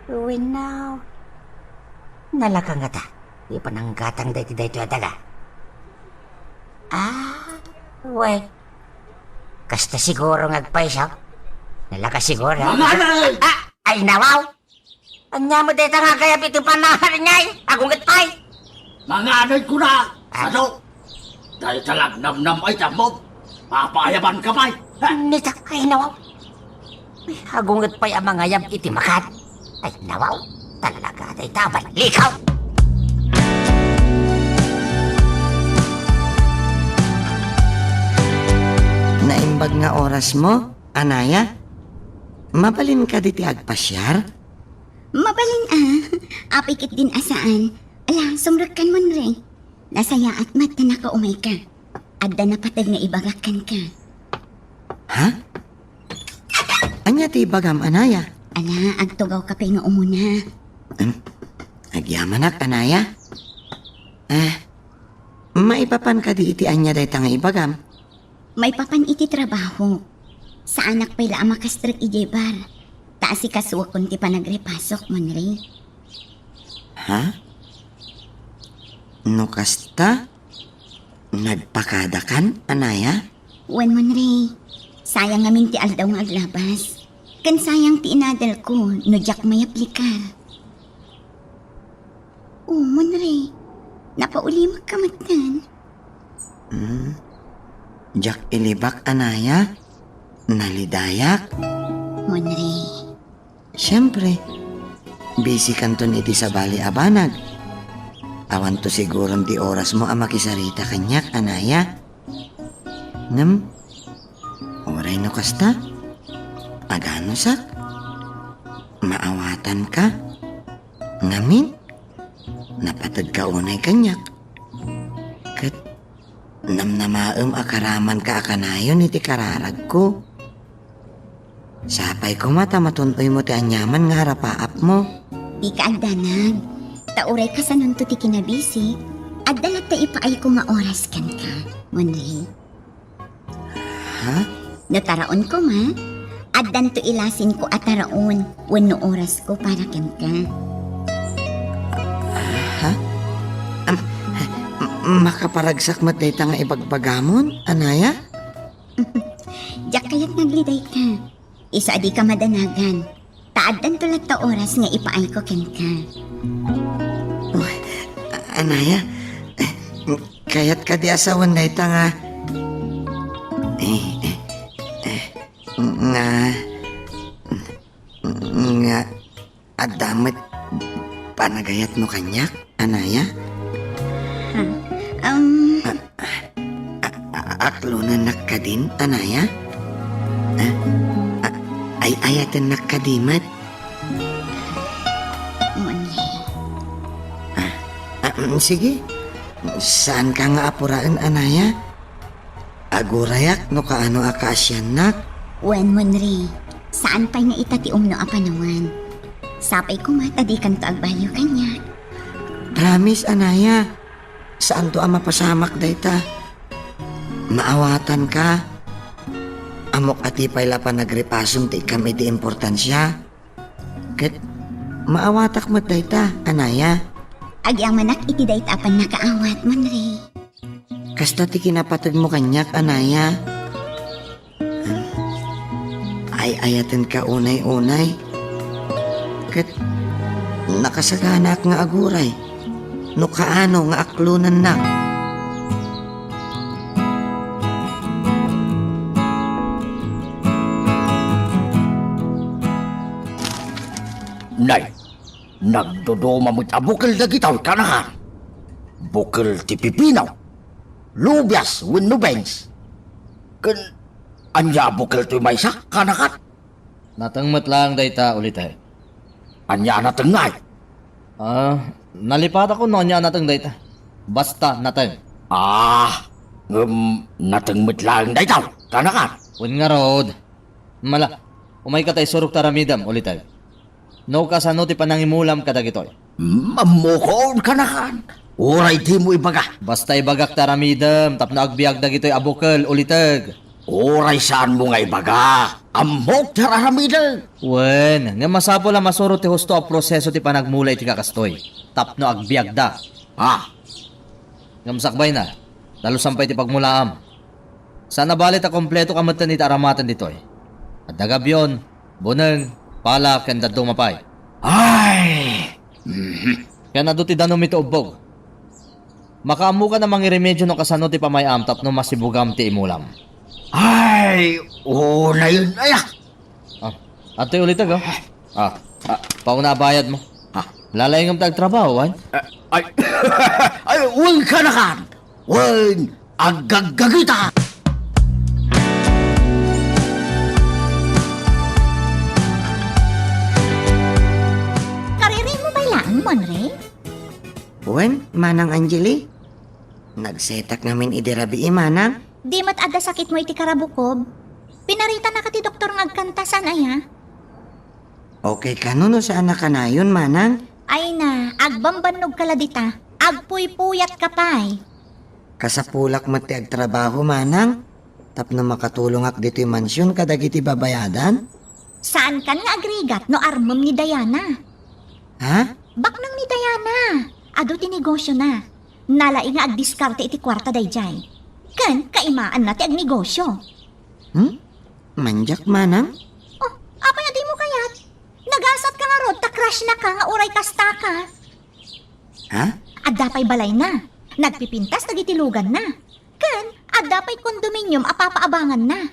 Wenno, nalaka ngata ti pananggatangda iti daytoy a daga? Ah, wen. Kasta siguro nga agpayso. Nalaka siguro. Manganay! Ah, ay, nawaw! Ania met dayta nga agayab iti panangarinay? Agunget pay! Manganay kuna! Ah. Sano? Dayta la namnam ay tammo. Papaayabanka pay! Ha? Nita, ay, nawaw. Ay, agunget pay a mangayab iti makan. Ay, nawaw. Talaga, dayta a ballikaw. Naimbag nga orasmo, Anaya? Mabalin kadi ti agpasiar? Mabalin a. Apay ketdin a saan. Ala, sumrekkan, Monre. Nasayaat met ta nakaumayka. Adda napateg nga ibagak kenka. Ha? Ania ti ibagam, Anaya? Ala, agtugawka pay nga umuna. Em, agyamanak, Anaya. Eh, maipapan kadi iti ania dayta nga ibagam? Maipapan iti trabaho. Saanak pay la a makastrek idiay bar, ta asikasuakon ti panagrepasok, Monre. Ha? No kasta, nagpakadakan, Anaya? Wen, Monre. Sayang ngamin ti aldaw nga aglabas. Ken sayang ti inadalko no diak mayaplikar. O, Monre, napaulimek ka metten. Hmm. Diak ilibak, Anaya. Nalidayak. Monre. Siempre, busy kanton iti sabali a banag. Awanto siguron ti orasmo a makisarita kaniak, Anaya. Ngem, uray no kasta, aganusak, maawatanka. Ngamin, napategka unay kaniak. Ket namnamaem a karamanka a kanayon iti kararagko. Sapay koma ta matun-oymo ti aniaman nga arapaapmo. Dika agdanag, ta uray kasanonto ti kinabisi, adda latta ipaayko nga oras kenka, Monre. Ha? No taraon koma, addanto ilasinko a taraon wenno orasko para kenka. Ha? Am, m-, makaparagsak met dayta nga ibagbagamon, Anaya? Diak kayat nga aglidayka. Isu a dika madanagan, ta addanto latta oras nga ipaayko kenka. Uy, Anaya, kayat kadi a sawen dayta nga Eh, eh, eh, nga, nga, adda met panagayatmo kaniak, Anaya? Hmm. Um, A-, a-, aklonennak kadin, Anaya? A-, a-, ay-ayatennak kadi met? Monye. Ah, ah, mm, sige. Saanka nga apuraen, Anaya? Agurayak no kaano a kaasiannak. Wen, Monre, saan pay nga ita ti umno a panawen. Sapay koma ta dikanto agbaliw kaniak. Promise, Anaya. Saanto a mapasamak dayta. Maawatanka. Ammok a ti pay la panagripasom ti ikkam iti importansia. Ket maawatak met dayta, Anaya. Agyamanak iti dayta a pannakaawat, Monre. Kasta ti kinapategmo kaniak, Anaya. Ay-ayatenka unay-unay. Ket nakasaganaak nga aguray no kaano nga aklonennak. Nay, nagduduma met a bukel dagitoy, kanakan. Bukel ti pipino, lubias wenno beans. Ken ania a bukel toy maysa, kanakan? Nateng met laeng dayta, uliteg. Ania a nateng ngay? Ah, nalipatakon no ania a nateng dayta. Basta nateng. Ah, ngem nateng met laeng dayta, kanakan? Wen ngarud. Mala, umayka ta isurok ta aramidem, uliteg. No kasano ti panangimulam kadagitoy? Mm, ammokon, kanakan. Uray dimo ibaga. Basta ibagak ta aramidem tapno agbiag dagitoy a bukel, uliteg. Uray saanmo nga ibaga. Ammok ti aramidem. Wen, ngem masapul a masuro ti husto a proseso ti panagmula iti kakastoy tapno agbiagda. Ah. Ngem sakbayna, dalusan pay ti pagmulaam. Saan a bali ta kompleto ka metten iti aramaten ditoy. Adda gabion, buneng, pala, ken dadduma pay. Ay! Mhm. Ken adu ti danum iti ubbog. Makaammokan a mangiremedio no kasano ti pamay-am tapno masibugam ti imulam. Ay, unayen aya. Ah, adtoy uliteg, oh. Ah, ah, pauna a bayadmo. Ah. Lalaingem ta agtrabaho, ay? Ah, ay, ay, wen, kanakan. Wen, aggaggagita. Karirimmo pay laeng, Monre? Wen, Manang Angeli. Nagsetak ngamin idi rabii, Manang. Di met adda sakitmo iti karabukob? Pinaritanaka ti doktor nga agkanta, saan aya? Okay kano no saan a kanayon, Manang? Ay na, agbambannogka la dita. Agpuypuyatka pay. Kasapulak met ti agtrabaho, Manang, tapno makatulongak ditoy mansion kadagiti babayadan. Saankan nga agrigat no armem ni Diana. Ha? Baknang ni Diana. Adu ti negosiona. Nalaing nga agdiskarte iti kuarta daydiay. Ken kaimaanna ti agnegosio. Hmm? Mandiak, Manang? Oh, apay a dimo kayat? Nagasatka ngarud ta crush-naka nga uray kastaka. Ha? Adda pay balayna. Nagpipintas dagiti luganna. Ken adda pay condominium a papaabanganna.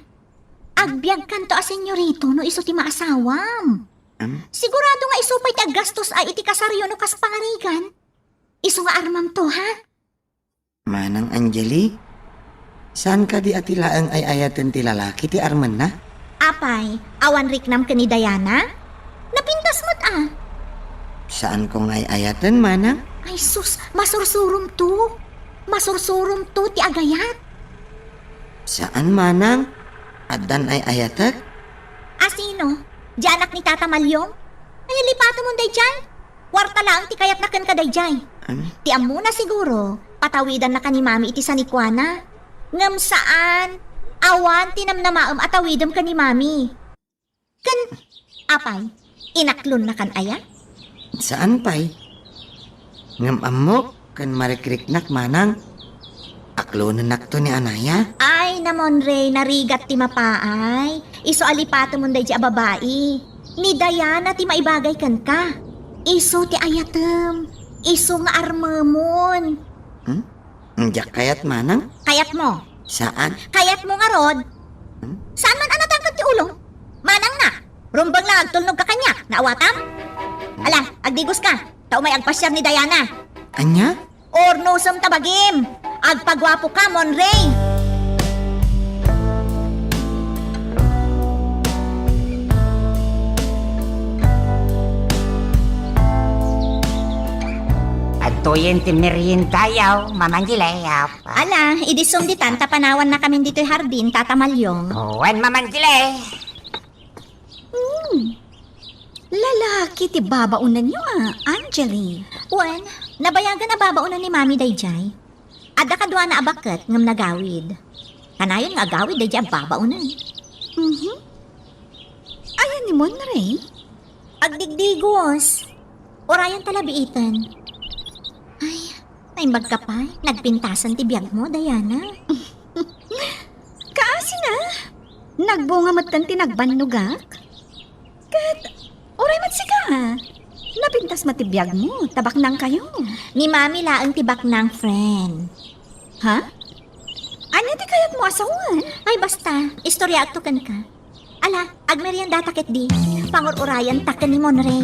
Agbiagkanto a senyorito no isu ti maasawam. Am? Sigurado nga isu pay ti aggastos a iti kasaryo no kas pangarigan. Isu nga armamto, ha? Manang Angeli, saan kadi a ti laeng ay-ayaten ti lalaki ti armenna? Apay, awan riknam ken ni Diana? Napintas met a. Saanko nga ay-ayaten, Manang. Ay sus, masursuromto. Masursuromto ti agayat. Saan, Manang. Addan ay-ayatek? A sino? Di anak ni Tata Malyong? Ay, lipatemon daydiay. Kuarta laeng ti kayatna kenka daydiay. Ano? Ti ammona siguro, patawidannaka ni Mami iti sanikuana. Ngem saan, awan ti namnamaem a tawidem ken ni Mami. Ken, apay, inaklonnakan aya? Saan pay. Ngem ammok ken marikriknak, Manang. Aklonennakto ni Anaya. Ay, Namonre, narigat ti mapaay. Isu a lipatemon daydi a babai. Ni Diana ti maibagay kenka. Isu ti ayatem. Isu nga armemon. Hmm? Diak kayat, Manang. Kayatmo? Saan? Kayatmo ngarud? Saan man a natangkad ti ulom? Manang na, rumbeng la agtulnog ka kaniak, naawatam? Ala, agdigos ka, ta umay agpasiar ni Diana. Ania? Urnosem ta bagim! Agpaguapo ka, Monray! Adtoyen ti meriendayo, Mama Angelica. Ala, idi sumditan ta panawannakamin ditoy hardin, Tata Malyong. Wen, Mama Angelica. Hmm. Lalaki ti babaonanyo a, Angeli. Wen, nabayagan a babaonan ni Mami daydiay. Adda kaduana a baket ngem nagawid. Kanayon nga agawid daydiay a babaonan. Mhm. Ayan ni Monray? Agdigdigos. Urayan ta la biiten. Ay, naimbag ka pay. Nagpintasan ti biagmo, Diana. Kaasina, nagbunga metten ti nagbannogak. Ket, uray met sika, a. Napintas met ti biagmo, ta baknangkayo. Ni Mami laeng ti baknang, friend. Ha? Ania ti kayatmo a sawen? Ay, basta, istoryaakto kenka. Ala, agmeriendata ketdi. Pangur-urayanta ken ni Monray.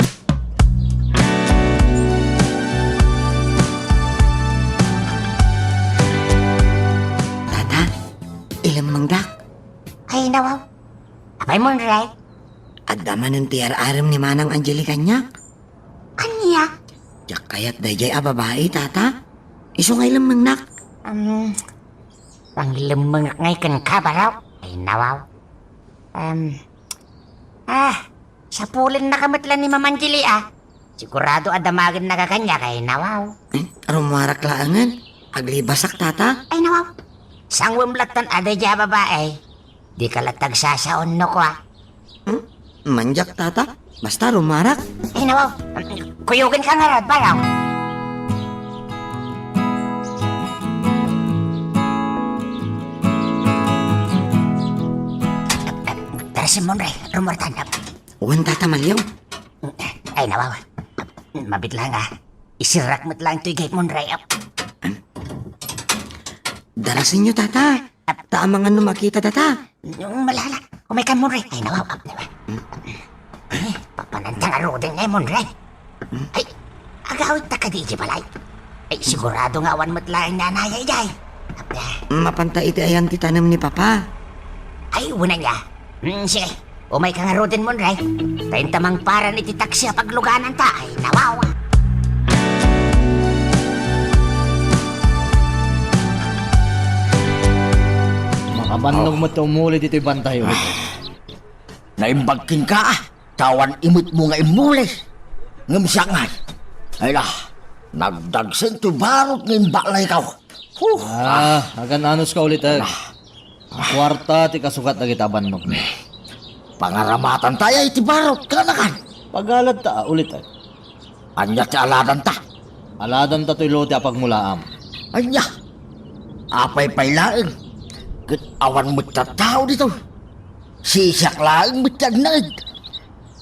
Tata, ilemmengdak. Ay, nawaw. Apay, Monray? Adda manen ti ar-arem ni Manang Angeli kaniak. Ania? Diak kayat daydiay a babai, Tata. Isu nga ilemmengnak. Um, panglemmengak ngay kenka, baro? Ay, nawaw. Um, ah, sapulennaka met la ni Mama Angeli, a. Sigurado a damagennaka kaniak, ay, nawaw. Eh, rummuarak laengen. Aglibasak, Tata. Ay, nawaw. Sanguem lattan a daydiay a babai. Dika latta agsasaon no kua. Hmm? Mandiak, Tata. Basta rummuarak. Ay, nawaw. Kuyogenka ngarud, baro. Tara, Monray. Rummuartan. Wen, Tata Malyong. Ay, nawaw. Mabit lang, a. Isirrak met lang toy gayam, Monray. Darasenyo, Tata. Ta amangan no makita data. Malala, umaykan, Monray. Ay, nawaw. Ay, papananta ngaruden ngay, Monray. Ay, agawidta kadi iti balay. Ay, sigurado nga awan met laeng nanaya idiay. Apay. Mapanta iti ayan ti tanem ni Papa. Ay, wen aya. Mm, sige. Umayka ngaruden, Monray. Ta inta mangparan iti taksi a paglugananta. Ay, nawaw. Makabannog met ti umuli ditoy bantay, ulit. Naimbag kenka, a. Ta awan imetmo nga immuli. Ngem siak ngay. Ay la, nagdagsen ti barot nga imbalaykaw. Huh! Ah, agan-anos ka, ulit, eh. Ah. Kuarta ti kasukat dagiti abannog. Pangaramatanta aya iti barot, kanakan? Pagaladta, a, ulit, eh. Ania ti aladanta? Aladanta toy lote a pagmulaam. Ania? Apay pay laeng? Ket awan met tattao ditoy. Sisiak laeng met ti agnaed.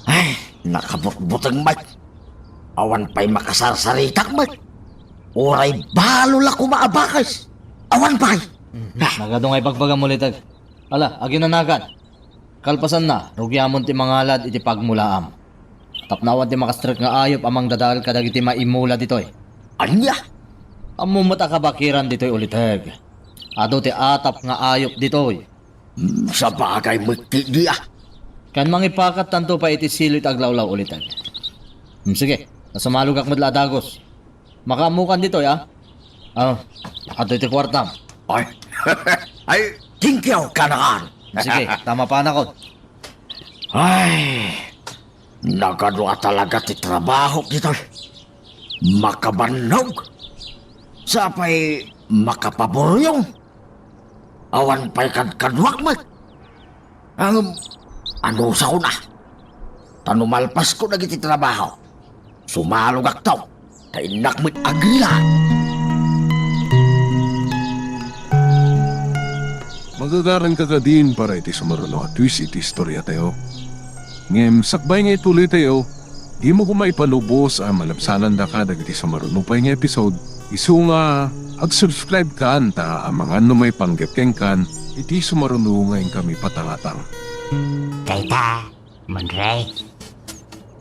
Ay, nakabutbuteng met. Awan pay makasarsaritak met. Uray balo la koma a bakes. Awan pay. Mhm. Ah. Nagadu nga ibagbagam, ulit, eh. Ala, aginanakan. Kalpasanna, rugiamon ti mangalad iti pagmulaam. Tapno awan ti makastrek nga ayup a mangdadael kadagiti maimula ditoy. Ania? Ammom met a kabakiran ditoy, ulit, eh. Adu ti atap nga ayup ditoy. Hmm, sabagay met ti dia. Ken mangipakattanto pay iti silo iti aglawlaw, ulit, eh. Hmm, sige, ta sumalogak met la a dagus. Makaammokan ditoy, a. Ah, adtoy ti kuartam. Ay. Ay, thank you, kanakan. Sige, ta mapanakon. Ay, nagadu a talaga ti trabahok ditoy. Makabannog. Sapay makapaburyong. Awan pay kadkaduak met. Ngem, anusakon a. Ta no malpasko dagiti trabaho, sumalogakto, ta innak met agrilaang. Magagaranka kadin para iti sumaruno a twist iti istoriatayo. Ngem sakbay nga ituloytayo, dimo koma ipalubos a malabsanandaka dagiti sumaruno pay nga episode. Isu nga, ag-subscribe kan ta amangan no maipanggep kenkan iti sumaruno nga inkami patangatang. Dayta, Monrey.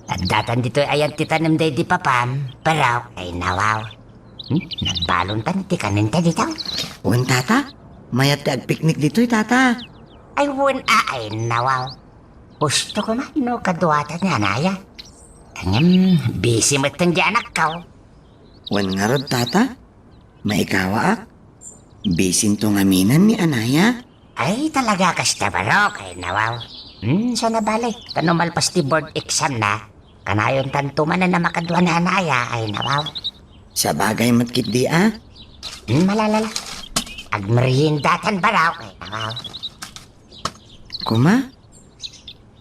Addatan ditoy ayan ti tanem daydi papam, barok, ay nawaw. Hmm? Nagbalontan ti kanenta dito. Wen, tata? Mayat ti agpiknik ditoy, tata. Ay, wen, a, ay nawaw. Husto koma no kaduatan ni Anaya. Ngem, busy metten di anakko. Wen ngarud, tata? Maikawaak? Bisinto ngamin ni Anaya? Ay, talaga kasta, barok, ay nawaw. Hmm, sana bale, ta no malpas ti board exam na, kanayontanto manen a makadua ni Anaya, ay nawaw. Sabagay met ketdi a. Hmm, malala. Agmeriendatan, barok, ay nawaw. Koma,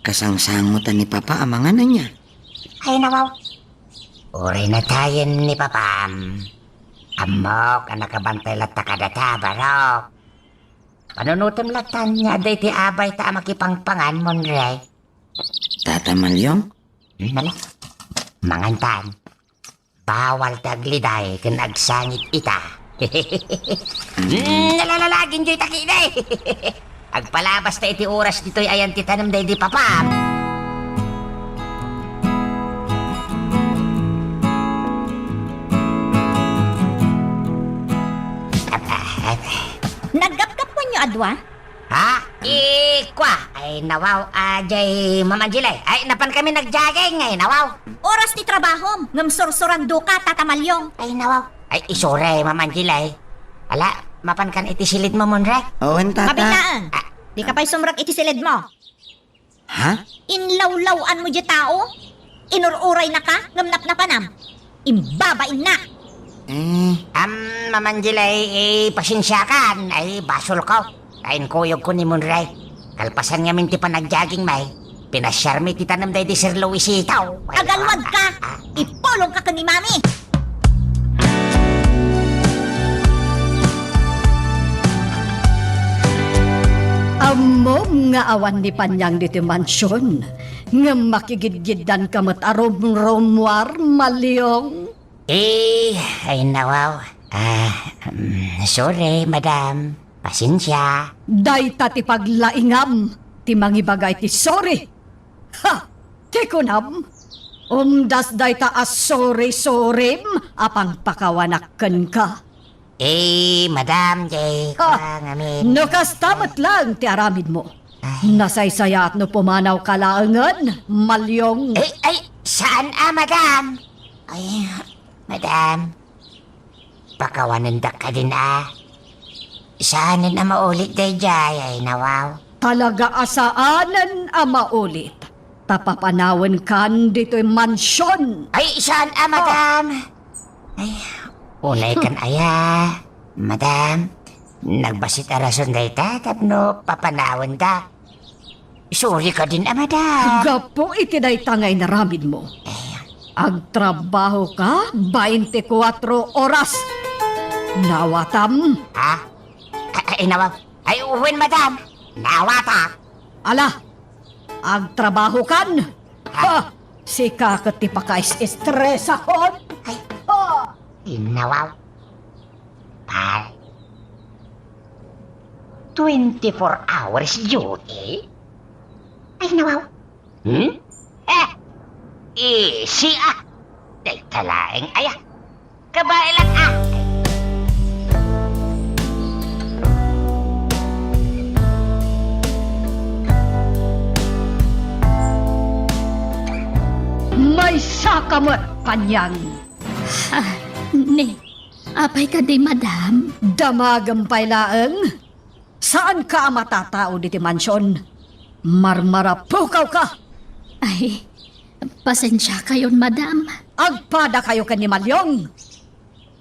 kasangsangotan ni Papa a mangan ania? Ay, nawaw. Uray natayen ni Papam. Ammok a nakabantay latta kadata, barok. Panunotem lattan nga adda iti abayta a makipangpangan, Monrey. Tata Malyong? Hmm, ala. Mangantan. Bawal ti agliday ken agsangit ita. Hmm, nalalalagin joy takidi. Agpalabas ta iti oras ditoy ayan ti tanem daydi papam. Naggapgappuenyo a dua? Ha? Ikua, ay nawaw, a, jay Ma'am Angela. Ay, napan kami nag-jogging, ay nawaw. Oras ti trabahom, ngem sursurandoka, Tata Malyong. Ay nawaw. Ay, isore, Ma'am Angela. Ala, mapan kan iti silid mo, Monrey? Wen, tata. Mabitaen. Ah. Dika pay sumrek iti silid mo. Ha? Inlawlaw-anmo diay tao? Inur-uraynaka ngem napnapanam? Imbabainnak! Eh. Am, Ma'am Angela, eh, pasensiakan. Ay, basolko. Ta inkuyogko ni Monrey. Kalpasan ngamin ti panag-jogging mi, pinasiarmi ti tanem daydi Sir Luisito. Ay, agalwadka! Ah, ah. Ipulongka ken ni Mami! Ammom nga awan ni Panyang ditoy mansion, ngem makigidgiddanka met a rumrumuar, Malyong. Eh, ay nawaw. Ah, mm, sorry, madam. Pasensia. Dayta ti paglaingam ti mangibaga iti sorry. Ha! Ti kunam, umdas dayta a sorry-sorrym a pangpakawanak kenka. Eh, madam, jay, ah, kua ngamin. No kasta met laeng ti aramidmo. Ay. Nasaysayaat no pumanawka laengen, Malyong. Ay, ay, saan a, madam? Ay, madam. Pakawanendak kadin a. Saanen a maulit daydiay, ay nawaw. Talaga a saanen a maulit. Ta papanawenkan ditoy mansion. Ay, saan a, madam? Ay, unay kan aya, madam. Nagbassit a rason dayta tapno papanawenda. Sorry kadin a, madam. Gapu iti dayta nga inaramidmo, eh, agtrabahoka bainti kuatro oras. Nawatam? Ha? Ay, ay, nawaw. Ay, wen, madam. Nawata. Ala, agtrabahokan. Ha? Ha? Sika ket ti pakais-estresakon. Ay. Ha? Ay, nawaw. Pare. Twenty-four hours duty? Ay, nawaw. Hmm? Eh, easy a. Dayta laeng aya. Kabaelan a. Maysaka met, Panyang. Ha, ni, apay kadi, madam? Damagem pay laeng. Saanka a matatao diti mansion. Marmarapukawka! Ay, pasensiakayon, madam. Agpadakayo ken ni Malyong.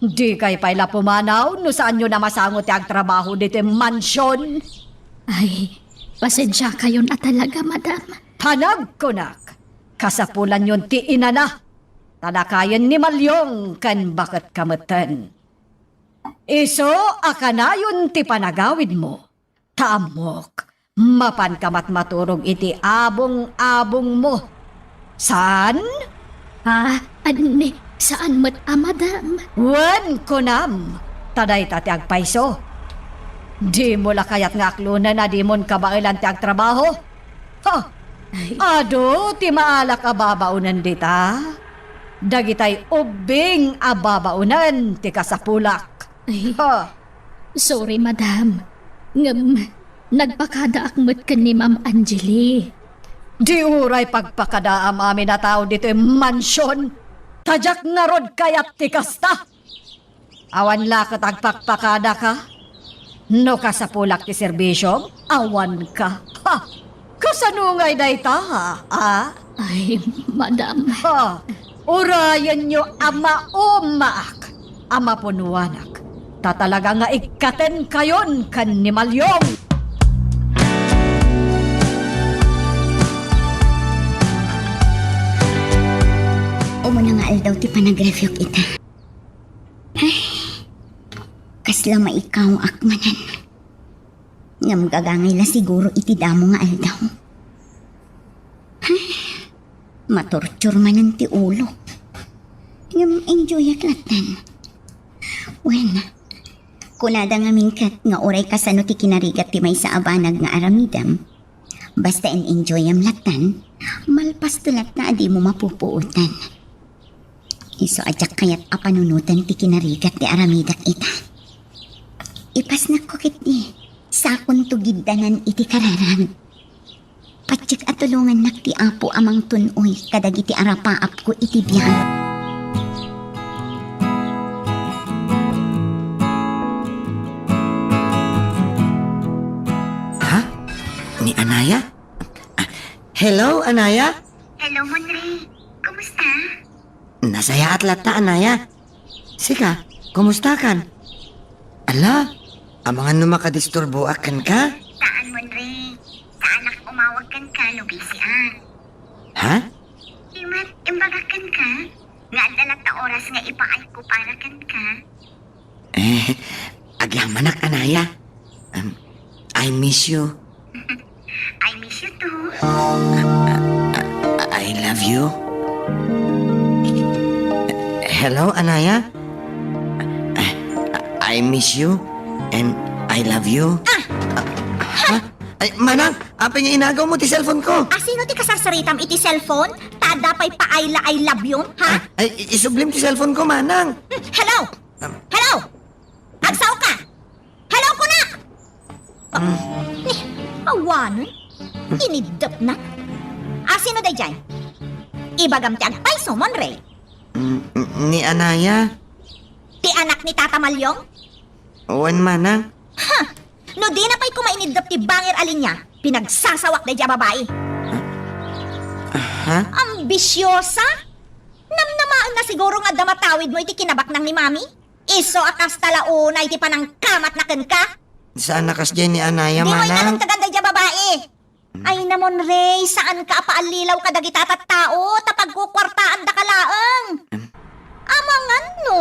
Dikay pay la pumanaw no saanyon a masango ti agtrabaho diti mansion. Ay, pasensiakayon a talaga, madam. Panagkunak, kasapulanyon ti inana. Ta dakayen ni Malyong ken baketka metten. Isu a kanayon ti panagawidmo, ta ammok, mapanka met maturog iti abong-abongmo. Saan? Ah, ni, saan met a, madam? Wen, kunam, ta dayta ti agpayso. Dimo la kayat nga aklonen a dimon kabaelan ti agtrabaho? Ha? Ay. Adu ti maalak a babaonen dita? Dagitay ubbing a babaonen ti kasapulak. Ay. Ha? Sorry, madam. Ngem, nagpakadaak met ken ni Ma'am Angeli. Di uray pagpakadaam amin a tao ditoy mansion. Ta diak ngarud kayat ti kasta. Awan la ket agpakpakadaka? No kasapulak ti serbisiom, awanka. Ha! Kasano ngay dayta, a? Ay, madam. Ha! Urayenyo a maummaak, a mapunnuanak. Ta talaga nga ikkatenkayon ken ni Malyong. Umuna nga aldaw ti panagreview ita. Ay, kasla maikawak manen. Ngem gagangay la siguro iti damo nga aldaw. Ay, matorture manen ti ulok. Ngem enjoyak latten. Wen, kunada ngamin ket nga uray kasano ti kinarigat ti maysa a banag nga aramidem, basta en-enjoyam lattan, malpasto latta a dimo mapupuotan. Isu a diak kayat a panunoten ti kinarigat ti aramidek ita. Ipasnekko ketdi, sakonto giddanan iti kararag. Patiek a tulongannak ti Apo a mangtun-oy kadagiti arapaapko iti biag. Ha? Ni Anaya? Ah, hello, Anaya? Hello, Monre. Kumusta? Nasayaat latta, Anaya. Sika, kumustakan? Ala, amangan no makadisturboak kenka? Saan, Monre. Saanak umawag kenka no busyak. Ha? Imat, imbagak kenka nga adda latta oras nga ipaayko para kenka. Eh, agyamanak, Anaya. Um, I miss you. I miss you too. I love you. Hello, Anaya? I miss you and I love you. Ah! Ha? Ay, manang, apay nga inagaw mo ti cellphone ko? A, sino ti kasarsaritam iti cellphone? Ta adda pay pa-I la-, I love you, ha? Ah, ay, i-, isublim ti cellphone ko, manang. Hmm, hello? Um, Hello? Agsaoka? Hello, kunak! Ah, ni, awanen? Iniddepna? A, sino daydiay? Ibagam ti agpayso, Monre. Mm, ni Anaya. Ti anak ni Tata Malyong? Wen, manang. Ha! No dina pay koma iniddep ti bangir a linia, pinagsasawak daydiay a babai. Ha? Ambisyosa? Namnamaenna siguro nga adda matawidmo iti kinabaknang ni Mami? Isu a kasta la unay ti panangkamatna kenka? Saan a kasdiay ni Anaya, manang. Dimo inalagtagan daydiay a babai. Ay, Monre, saanka a paallilaw kadagita tattao, ta pagkukuartaandaka laeng. Em. Amangan no,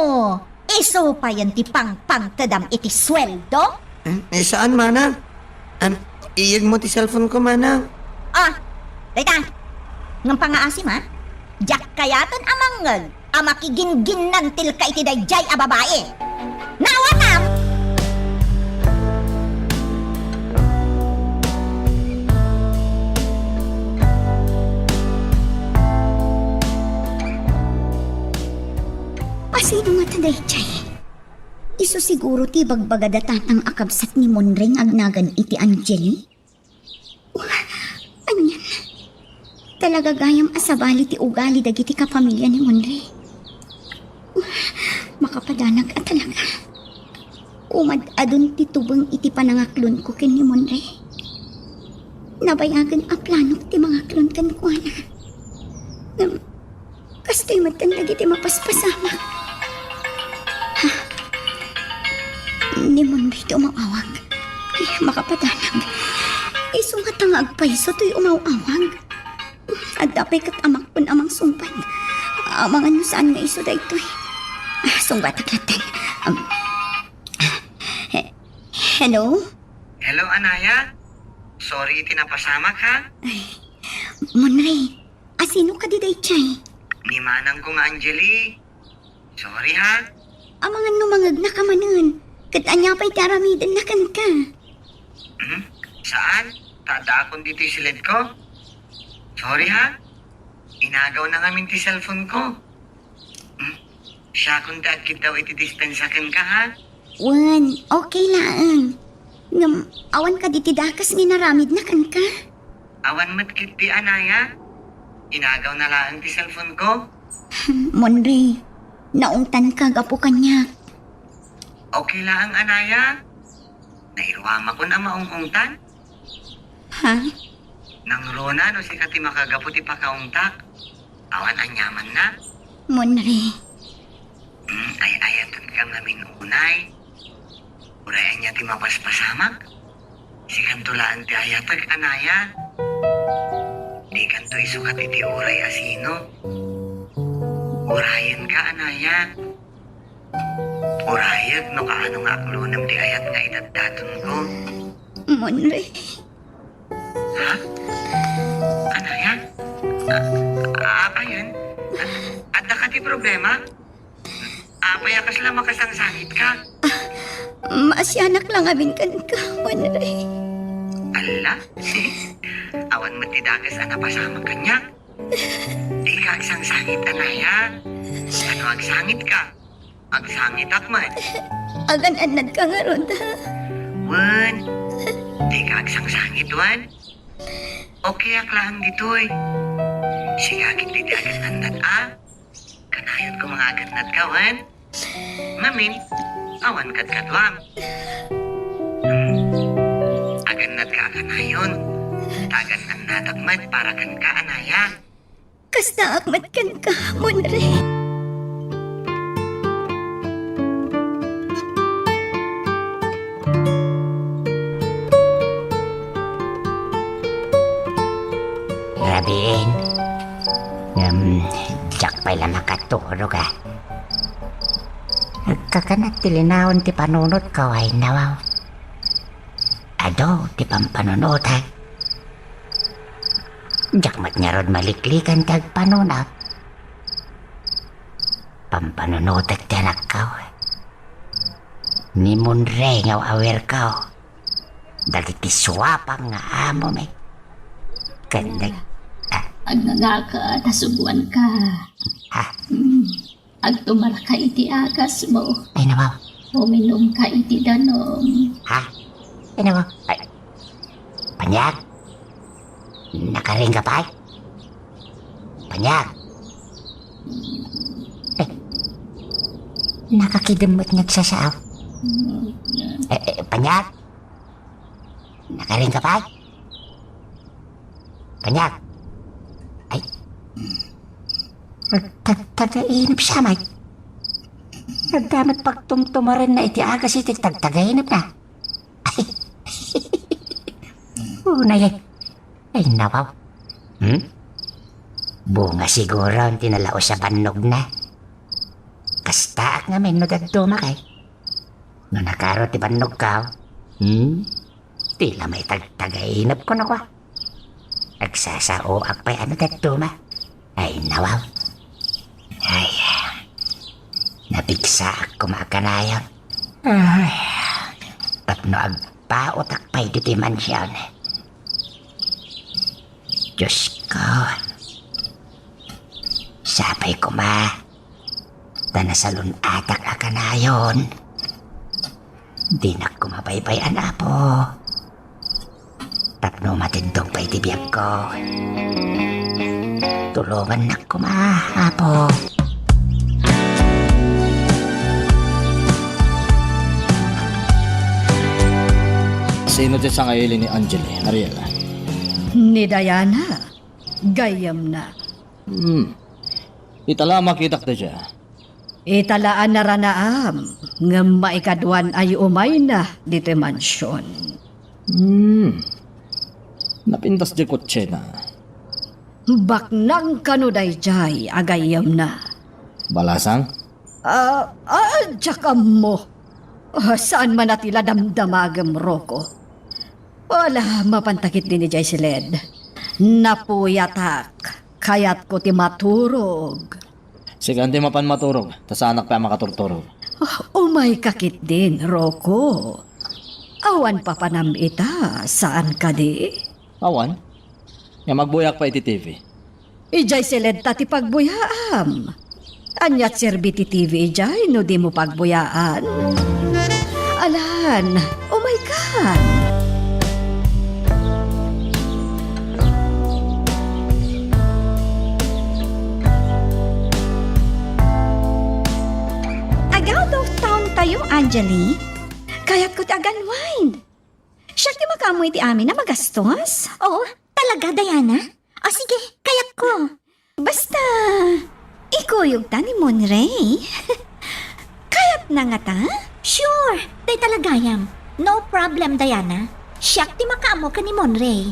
isu payen ti pangpangtedam iti sueldo? Em, eh, saan, manang? Em, iyegmo ti cellphone ko, manang. Ah, dayta. Ngem pangngaasim, a? Diak kayaten a mangngeg a makiginginnantilka iti daydiay a babai. Naawatam! Asino ngata daydiay? Isu siguro ti ibagbaga da tatang a kabsat ni Monre nga agnagan iti Angeli? Anian? Talaga gayam a sabali ti ugali dagiti kapamilya ni Monre. Makapadanag a talaga. Umad-adun ti tubeng iti panangaklonko ken ni Monre. Nabayagen a planok ti mangaklon kenkuana. Ngem, kastoy met dagiti mapaspasamak. Ha? Ni Monre ti umawawag. Ay, makapadanag. Isu ngata nga agpayso toy umawawag. Adda pay ket amakkon a mangsungbat. Amangan no saan nga isu daytoy. Ah, sungbatak latten. Um, he-, hello? Hello, Anaya. Sorry iti napasamak, ha? Ay, Monre, asino kadi daydiay? Ni manangko nga Angeli. Sorry, ha? Amangan no mangegnaka manen. Ket ania pay ti aramidenna kenka? Hmm? Saan? Ta addaakon ditoy siledko? Sorry, ha? Inagawna ngamin ti cellphone-ko. Hmm? Siakon ti agkiddaw iti dispensa kenka, ha? Wen, okay laeng. Ngem, awan kadi ti dakes nga inaramidna kenka? Awan met ketdi, Anaya. Inagawna laeng ti cellphone-ko. Monre, naungtanka gapu kaniak. Okay laeng, Anaya. Nairuamakon a maung-ungtan. Ha? Nangruna no sika ti makagapu ti pakaungtak. Awan aniamanna. Monre. Hmm, ay-ayatetka ngamin unay. Uray ania ti mapaspasamak? Sikanto laeng ti ayatek, Anaya. Dikanto isukat iti uray a sino. Urayenka, Anaya. Urayek no kaano nga aklonem ti ayat nga idaddatonko. Monre. Ha? Anaya? A-, apayen? A-, adda kadi problema? Apay a kasla makasangsangitka? Maasianak la ngamin kenka, Monre. Alla? Awan met ti dakes a napasamak kaniak? Dika agsangsangit, Anaya. Ano agsangitka? Agsangitak met. Agan-annadka ngarud, ha? Wen, dika agsangsangit, wen? Okay ak laeng ditoy. Sika ketdi ti agan-annad, a? Kanayon koma nga agannadka, wen? Ngamin, awan kadkaduam. Hmm. Agannadka a kanayon. Ta agan-annadak met para kenka, Anaya. Kastaak met kenka, Monre. Rabiin. Ngem, diak pay la makaturog, a. Agkakanak ti linaon ti panunotko, ay nawaw. Adu ti pampanunotak. Diak met ngarud maliklikan ti agpanunot. Pampanunotek ti anakko. Ni Monre nga awerko. Dagiti suapang nga amomi. Ken dag-, a. Agngangaka ta suboanka. Ha? Mm. Agtumarka iti agasmo. Ay, nawaw. Uminumka iti danum. Ha? Ay, nawaw. Ay. Paniag? Nakaringga pay? Paniag? Eh, nakakidem met nga agsasao. Eh, eh, Paniag? Nakaringga pay? Paniag? Ay. Nagtagtagainep siya, Mike. Nagdamag pagtumtumarenna iti agas iti tagtagainepna. Unay, ay, ay, nawaw. Hmm? Bunga siguro ti nalaos a bannogna. Kastaak ngamin no dadduma kay. No nakaro ti bannogko, hmm? Ti la maitagtagainep ko, no, kua. Agsasaoak pay a no dadduma. Ay, nawaw. Ay, napigsaak koma a kanayon. Ay, tapno agpaotak pay ditoy mansion. Diyos ko. Sapay koma. Ta nasalun-atak a kanayon. Dinak koma baybay-an, Apo. Tapno matiddong pay ti biagko. Tulongannak koma, Apo. Sino ti sangaili ni Angeli, Ariel? Ni Diana, gayyemna. Hmm. Ita la a makitak daydiay. Ita la a naranaam, ngem maikaduan a yuumayna ditoy mansion. Hmm. Napintas ti kotsena. Baknang kano daydiay a gayyemna. Balasang? Ah, ah, diak ammo. Ah, saan man a ti la damdamagem, Rocco. Wala, mapanta ketdi ni Jay Siled. Napuyatak. Kayatko ti maturog. Sika ti mapan maturog, ta saanak pay a makaturturog. Umayka ketdin, Rocco. Awan papanam ita, saan kadi? Awan. Ngem agbuyaak pay iti T V. Idiay siled ta ti pagbuyaam. Ania ti serbi ti T V idiay no dimo pagbuyaan? Alan, umaykan. Ag-out of town tayo, Angeli. Kayatko ti ag-unwind. Siak ti makaammo iti amin a magastos. Oo, talaga, Diana? O sige, kayatko. Basta, ikuyogta ni Monray. Kayatna ngata? Sure, dayta la gayam. No problem, Diana. Siak ti makaammo ken ni Monray.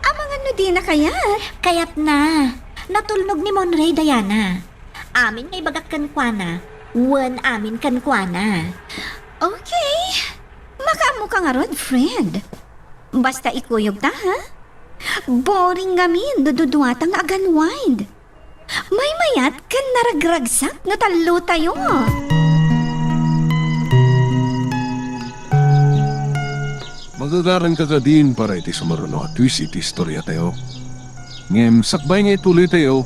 Amangan no dina kayat? Kayatna. Natulnog ni Monray, Diana. Amin nga ibagak kenkuana, wen amin kenkuana. Okay. Makaammoka ngarud, friend. Basta ikuyogta, ha? Boring ngamin no duduata nga ag-unwind. Maymayat ken naragragsak no tallotayo. Magagaranka kadin para iti sumaruno a twist iti istoriatayo. Ngem sakbay nga ituloytayo,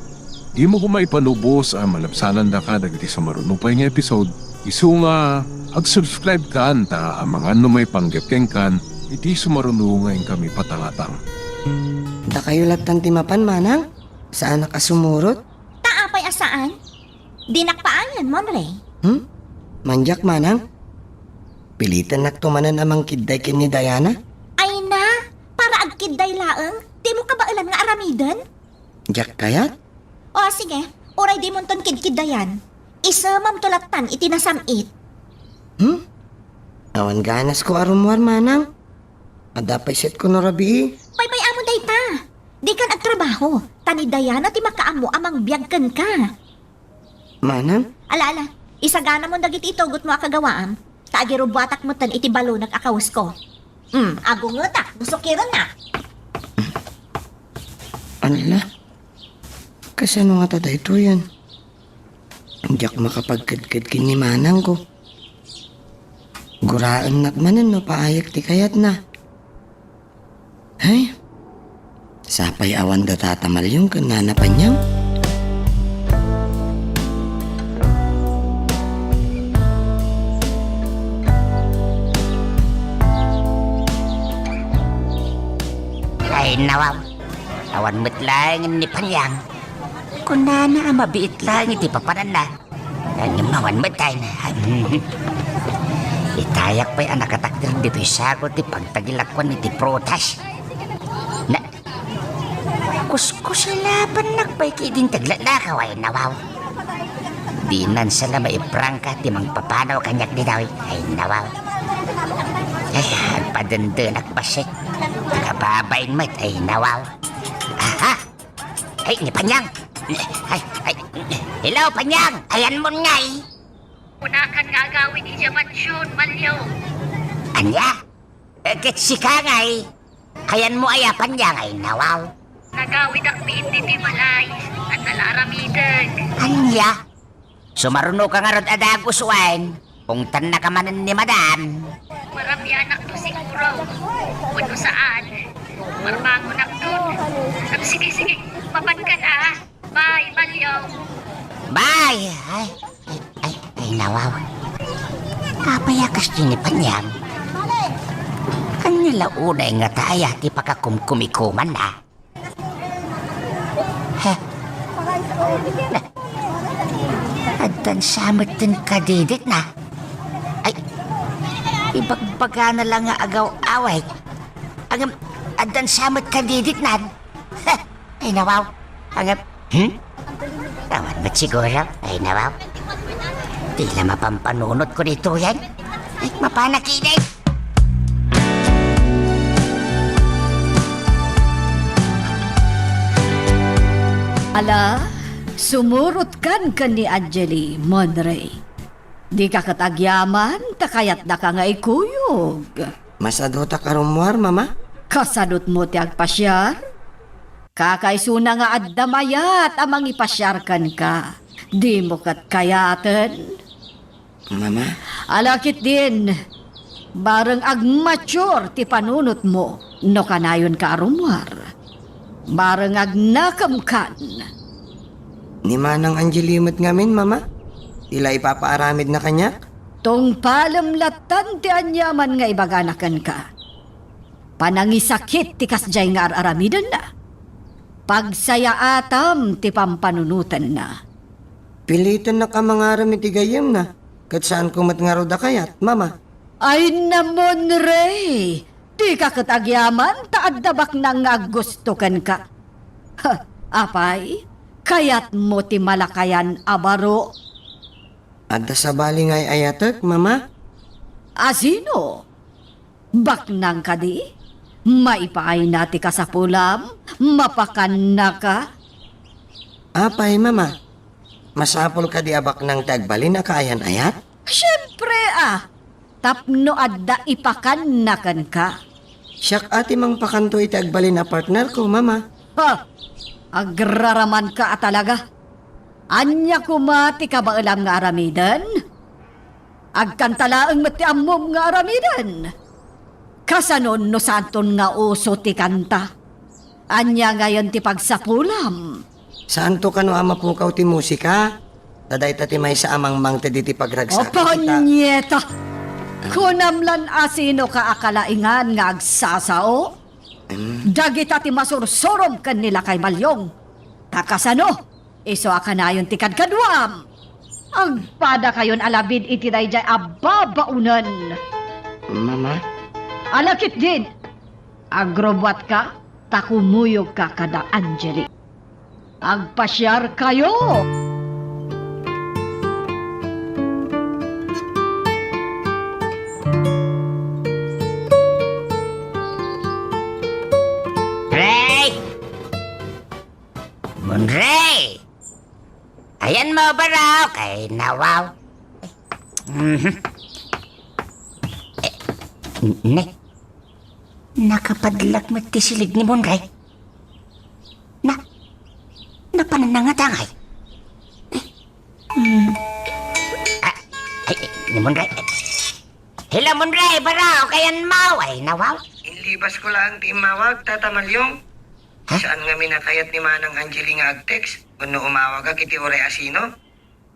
dimo koma ipanubos a malabsanandaka dagiti sumaruno pay nga episode. Isu nga ag-subscribe kan ta amangan no maipanggep kenkan iti sumaruno nga inkami patangatang. Dakayo lattan ti mapan, manang? Saanak a sumurot? Ta apay a saan? Dinak paayen, Monray. Hmm? Mandiak, manang? Pilitennakto manen a mangkidday ken ni Diana? Ay na, para agkidday laeng, dimo kabaelan nga aramiden? Diak kayat? O, sige, uray dimonton kidkiddayan. Isemamto lattan iti nasam-it. Hmm? Awan ganasko a rummuar, manang. Adda pay set ko no rabii. Baybay-am dayta. Dikan agtrabaho, ta ni Diana ti makaammo a mangbiag kenka. Manang? Ala, ala, isaganamon dagiti itugotmo a kagawaam, ta agirubbuatak metten iti balonek a kawesko. Hmm, agungetak, no sukirennak. Ala, kasano ngata daytoyen? Diak makapagkedked ken ni manangko. Guraennak manen no paayek ti kayatna. Hay, sapay awan da Tata Malyong ken Nana Panyang. Ay, nawaw. Awan met laeng ni Panyang. Kunana a mabiit laeng iti papananna. Ngem awan met ay na. Itayak pay a nakatakder ditoy sako ti pagtagilakuan iti prutas. Na, kuskusilabannak pay ketdin ti aglaklakaw ay nawaw. Dinan sala maiprangka ti mangpapanaw kaniak ditoy ay nawaw. Ay, agpadendenak bassit. Agababain met ay nawaw. Aha! Ay, ni Panyang! Ay, ay, hello, Panyang! Ayanmon ngay! Kunakan nga agawid idiay mansion, Malyong. Ania? Eh, ket sika ngay? Ayanmo aya, Panyang, ay nawaw? Nagawidak biit ditoy balay, adda la aramidek. Ania? Sumarunoka ngarud a dagus wen? Ungtannaka manen ni Madam. Maramianakto siguro. Wenno saan. Marbangonakton. Am, sige, sige. Mapankan, a. Bye, Malyong. Bye! Ay, ay, ay, ay, nawaw. Apay a kas ti ni Panyang? Ania la unay ngata aya ti pakakumkumikumanna? Ha? Na, addan sa metten kadiditna. Ay, ibagbagana la nga agaw-away. Ngem, addan sa met kadiditnan. Ha? Ay, nawaw. Ngem, hmm? Awan met siguro. Ay, nawaw. Di la mapampanunotko ditoyen. Ay, mapanak idi. Ala, sumurotkan ken ni Angeli, Monray. Dika ket agyaman, ta kayatdaka nga ikuyog. Masadutak a rummuar, Mama? Kasadutmo ti agpasiar? Kakaisuna nga adda mayat a mangipasiar kenka. Dimo ket kayaten? Mama? Ala ketdin, bareng agmature ti panunotmo no kanayonka a rummuar. Bareng agnakemkan. Ni Manang Angeli met ngamin, Mama? Ti la ipapaaramidna kaniak? Tungpalem lattan ti aniaman nga ibagana kenka. Panangisakit ti kasdiay nga ar-aramidenna. Pagsayaatam ti pampanunotenna. Pilitannak a mangarem iti gayyemna, ket saanko met ngarud a kayat, Mama. Ay, Monrey! Dika ket agyaman ta adda baknang nga aggusto kenka. Ha, apay, kayatmo ti malakayan a baro? Adda sabali nga ay-ayatek, Mama? A sino? Baknang kadi? Maipaayna ti kasapulam? Mapakannaka? Apay, Mama? Masapul kadi a baknang ti agbalin a kaayan-ayat? Siempre a! Tapno adda ipakanna kenka. Siak a ti mangpakanto iti agbalin a partnerko, Mama. Ha! Agraramanka a talaga. Ania koma ti kabaelam nga aramiden? Agkanta laeng met ti ammom nga aramiden. Kasano no saanton nga uso ti kanta? Ania ngayon ti pagsapulam? Saanto kano a mapukaw ti musika? Ta dayta ti maysa a mangmangted iti pagragsak iti ta- Punyeta! Kunam lan a sinoka a kalaingan nga agsasao? Em. Dagita ti masursurom ken ni Lakay Malyong. Ta kasano? Isu a kanayon ti kadkaduam. Agpadakayon a labid iti daydiay a babaonen. Mama? Ala ketdin. Agrubbuatka ta kumuyogka kada Angeli. Agpasiarkayo. Ray! Monrey! Ayanmo, baro, kay nawaw. Mhm. Eh, ne? Nakapadlak met ti silig ni Monrey. Na, napanan nangatangay. Eh, hmm. Ah, ay, ay, ni Monrey. Hello, Monrey, baro, kay ayanmo. Ay, nawaw. Inlibasko laeng ti immawag, Tata Malyong. Ha? Saan ngamin a kayat ni Manang Angeli nga ag-text wenno umawagak iti uray a sino?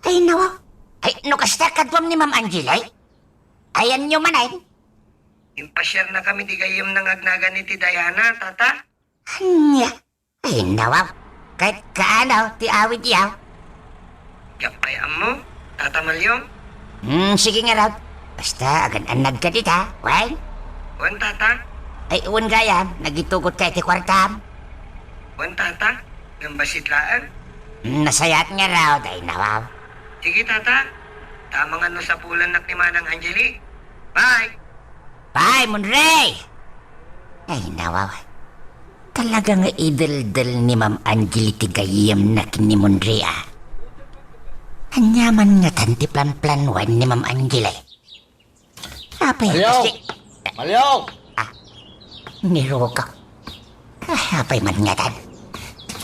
Ay, nawaw. Ay, no kasta, kaduam ni Ma'am Angeli? Ayanyo manen? Impasiarnakami ti gayyemna nga agnagan ni ti Diana, Tata. Ania? Ay, nawaw. Ket kaano ti awidyo? Diak pay ammo, Tata Malyong. Hmm, sige ngarud. Basta, agan-annadka dita, wen? Wen, Tata. Ay, wen gayam, nagitugotka iti kuartam. Wen, Tata, ngem bassit laeng. Hmm, nasayaat ngarud, ay nawaw. Sige, Tata. Ta amangan no sapulannak ni Manang Angeli. Bye! Bye, Monrey! Ay, nawaw. Talaga nga ideldel ni Ma'am Angeli ti gayyemna ken ni Monrey, a. Ania man ngatan ti planplanuan ni Ma'am Angeli? Apay, Malyong! Kasi Malyong! Ah, ni Ruko. Ah, apay man ngatan?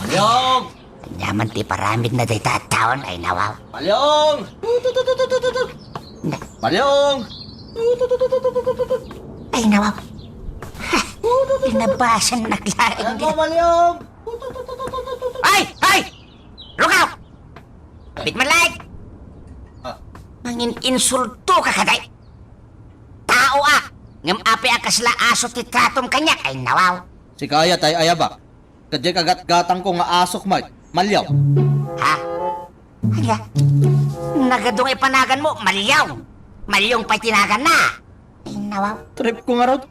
Malyong! Ania man ti paramidna dayta a taon, ay nawaw. Malyong! Na- Malyong! Ay nawaw. Ha, inabasan naglaing. Ano, Malyong? Ay! Ay! Rukaw! Bit man laeng! Ah. Mangin-insulto ka kadi? Tao a! Ngem apay a kasla aso ti tratom kaniak, ay nawaw. Sika aya tay ayabak. Ket diay kagatgatangko nga asok met, Malyong. Ha? Ania? Nagadu nga ipanaganmo, Malyong. Malyong pay ti naganna. Ay, nawaw. Tripko ngarud.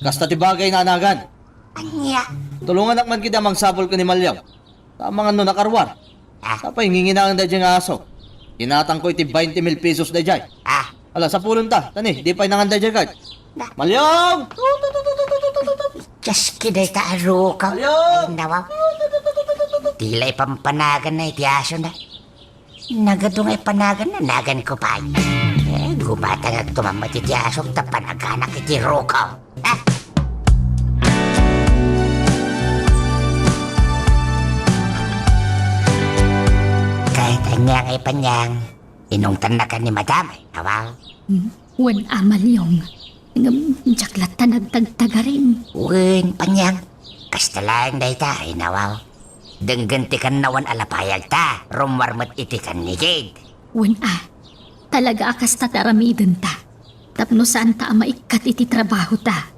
Kasta ti bagayna a nagan. Ania? Tulonganak man ketdi a mangsapul ken ni Malyong. Ta amangan no nakaruar. Ah. Sapay nginginaen daydiay nga aso. Inatangko iti bainte mil pesos daydiay. Ah. Ala, sapulenta. Tani, di pay nangan daydiay ket. Na. Malyong! Dios, kidayta a rukaw. Malyong! Ay, nawaw. Di la ipampanaganna iti asona. Nagadu nga ipanaganna, naganko pay. Eh, gumatangak tumammet iti asok ta panaganak iti rukaw. Ah! Kahit ania nga ipanyang, Inungtannakan ni Madam, ay nawaw. Hmm? Wen a, Malyong. Ngem diak latta nagtagtagaring. Wen, Panyang. Kasta laeng dayta, ay nawaw. Denggen ti kannawan a lapayagta, rummuar met iti kannigid. Wen a, talaga a kasta ti aramidenta. Tapno saanta a maikkat iti trabahota.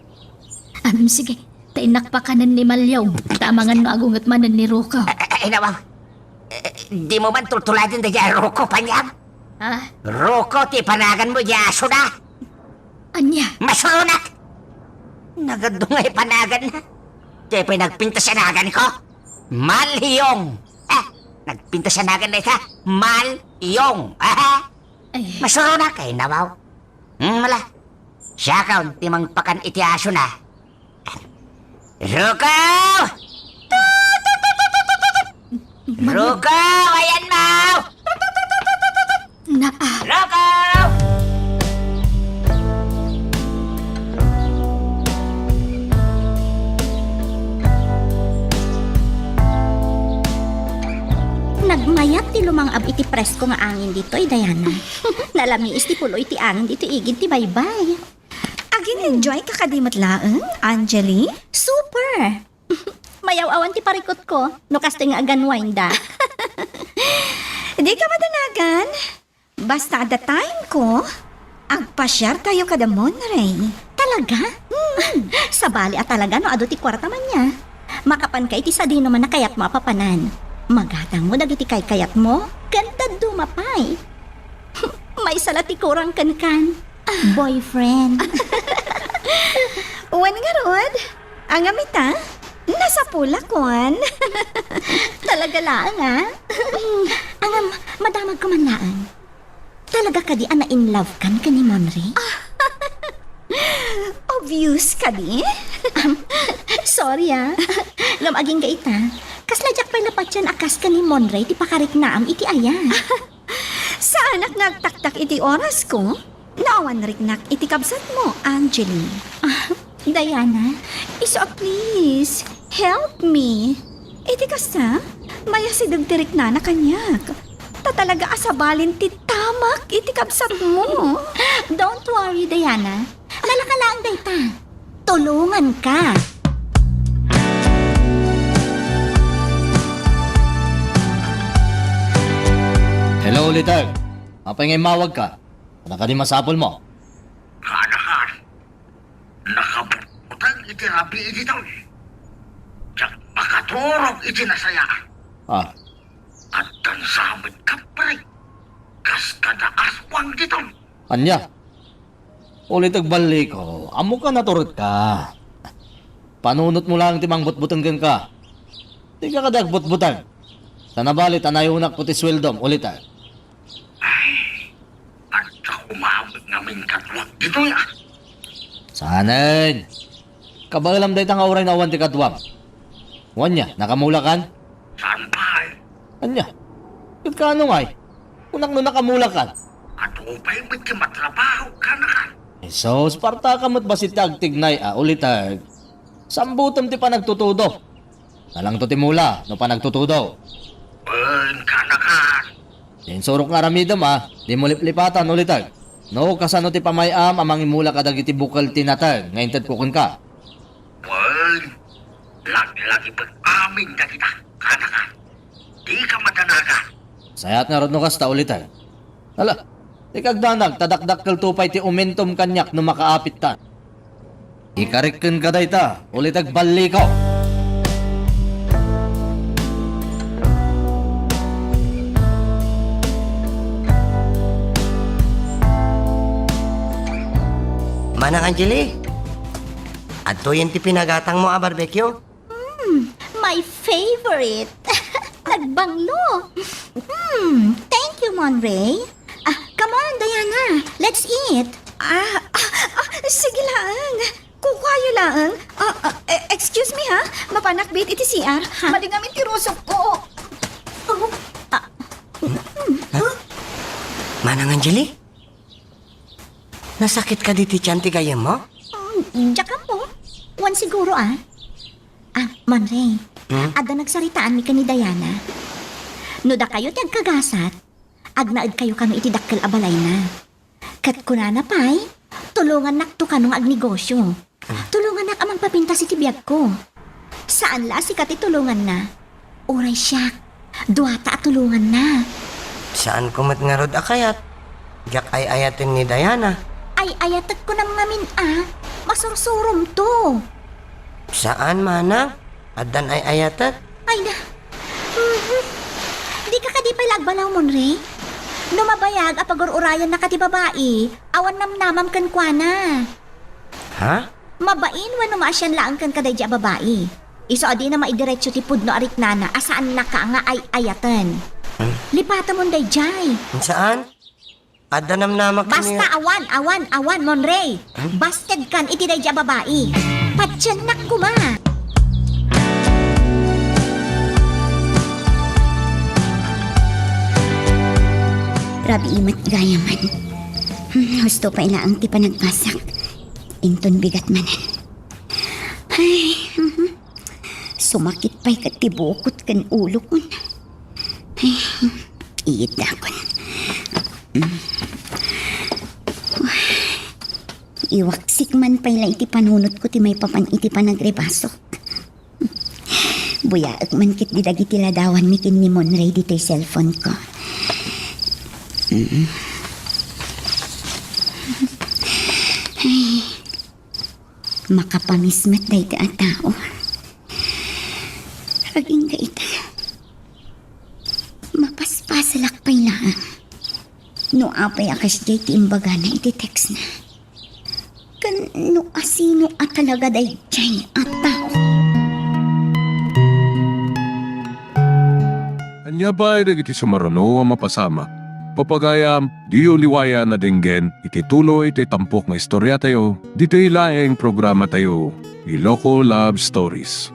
Am, sige, ta innak pakanen ni Malyong, ta amangan no agunget manen ni Rocco. A-, a-, ay nawaw. Eh, dimo man tultuladen dagiti a Rocco, Panyang? Ha? Rocco ti panaganmo, di asona. Ania? Masuronak! Nagadu nga ipanaganna. Di pay nagpintas a naganko. Malyong. Eh, nagpintas a nagan dayta. Malyong. Aha. Ay. Masuronak, ay nawaw. Hmm, mala. Siakon ti mangpakan iti asona. Rocco! Rocco! Ayanmo! Naa. Rocco! Nagmayat ti lumang-ab iti presko nga angin ditoy, Diana. Nalamiis ti pulo iti angin ditoy igid ti baybay. Agin-enjoy ka kadi met laeng, Angeli? Super! Mayaw-awan ti parikutko no kastoy nga aganwaynda. Dika madanagan. Basta adda timeko, agpasiartayo kada Monray. Talaga? Hmm. Sabali a talaga no adu ti kuarta man nia. Makapanka iti sadino man a kayatmo a papanan. Magatangmo dagiti kaykayatmo ken dadduma pay. Maysa la ti kurang kenkan. Boyfriend. Wen ngarud, angam ita, nasapulak, wen. Talaga laeng, a? Angam, madamagko man laeng. Talaga kadi a na-in-love kan ken ni Monray? Obvious kadi? Am, sorry, a. Ngem agingga ita, kasla diak pay la patien a kas ken ni Monray ti pakariknaam iti aya. Saanak nga agtaktak iti orasko no awan riknak iti kabsatmo, Angeli. Ah, Diana, isu a please, help me. Iti kasta, mayasideg ti riknana kaniak. Ta talaga a sabalin ti tamak iti kabsatmo. Don't worry, Diana. Malaka laeng dayta. Tulonganka. Hello, Litag. Apay nga immawagka? Ano kadi masapulmo? Kaanakan, nakabutbuteng iti rabii ditoy. Diak makaturog iti nasayaan. Ah. Addan sa met kapre, kas kada aswang ditoy. Ania? Ulit agballiko, ammoka naturetka. Panunotmo laeng ti mangbutbuteng kenka. Dika kadi agbutbuteng. Sana bali ta nayunakko ti sueldom, ulit a. Ay, adda koma met ngamin kaduak ditoy, a. Saanen. Kabaelam dayta nga uray no awan ti kaduam. Wen nia, nakamulakan? Saan pay? Ania? Ket kaano ngay? Kunak no nakamulakan. Adu pay met ti matrabaho, kaanakan. Ay sus, partaka met bassit ti agtignay a, ulitek. Sambutem ti panagtutudo. Nalangto ti mula no panagtutudo. Wen, kaanakan. Ti insurok nga aramidem a, dimo liplipatan, ulitek. No kasano ti pamay-am a mangimula kadagiti bukel ti nateng nga intedko kenka? Wen, laglagipek amin dagita, kaanakan. Dika madanagan. Sayaat ngarud no kasta, ulitek. Ala, dika agdanag ta dakdakkelto pay ti umintom kaniak no makaapittan. Ikarik kenka dayta, ulitek, balliko. Manang Angeli, adtoyen ti pinagatangmo a barbecue? Mm, my favorite. Nagbanglo. Mm, thank you, Monray. Ah, come on, Diana. Let's eat. Ah, ah, ah, sige laeng. Kukuayo laeng. Ah, ah, eh, excuse me, ha? Mapanak bit iti C R. Ha? Madingam iti rusok ko. Oh. Ah. Manang Angeli? Nasakit kadi ti tian ti gayyemmo? Mm, diak ammo. Wen siguro, a. Ah, Monray, hmm? Adda nagsaritaanmi ken ni Diana. No dakayo ti agkagasat, Agnaedkayo kano iti dakkel a balayna. Ket kunana pay, tulongannakto kano nga agnegosio. Tulongannak a mangpapintas iti biagko. Saan la a sika ti tulonganna. Uray siak, duata a tulonganna. Saanko met ngarud a kayat. Diak ay-ayaten ni Diana. Ay-ayatek kunam ngamin a, masursuromto. Saan, manang. Addan ay-ayatek. Ay na. Mhm. Dika kadi pay la agbalaw, Monre? No mabayag a pagur-urayannaka ti babai, awan namnamam kenkuana. Ha? Mabain wenno maasian laeng kenka daydi a babai. Isu a dina maidiretso ti pudno a riknana a saannaka nga ay-ayaten. Hmm? Lipatamon daydiay. Saan? Adda namnamak. Basta awan, awan, awan, Monre. Hmm? Bastedkan iti daydi a babai. Patiennak koma. Rabii met gayamen. Hmm, husto pay laeng ti panagbasak. Inton bigat manen. Ay, mhm. Sumakit pay ket ti bukot ken ulokon. Ay, iyidakon. Mm. Iwaksik man pay la iti panunotko ti maipapan iti panagrebasok. Buyaek man ketdi dagiti ladawanmi ken ni Monray ditoy cellphone ko. Mm. Ay, makapamiss met dayta a tao. Agingga ita, mapaspasalak pay laeng no apay a kasdiay ti imbagana iti textna. Ken no asino a talaga daydiay a tao. Ania pay dagiti sumaruno a mapasamak? Papagayam, diyo liwayan a denggen iti tuloy ti tampok nga istoriatayo ditoy laeng programatayo, Iloko Love Stories.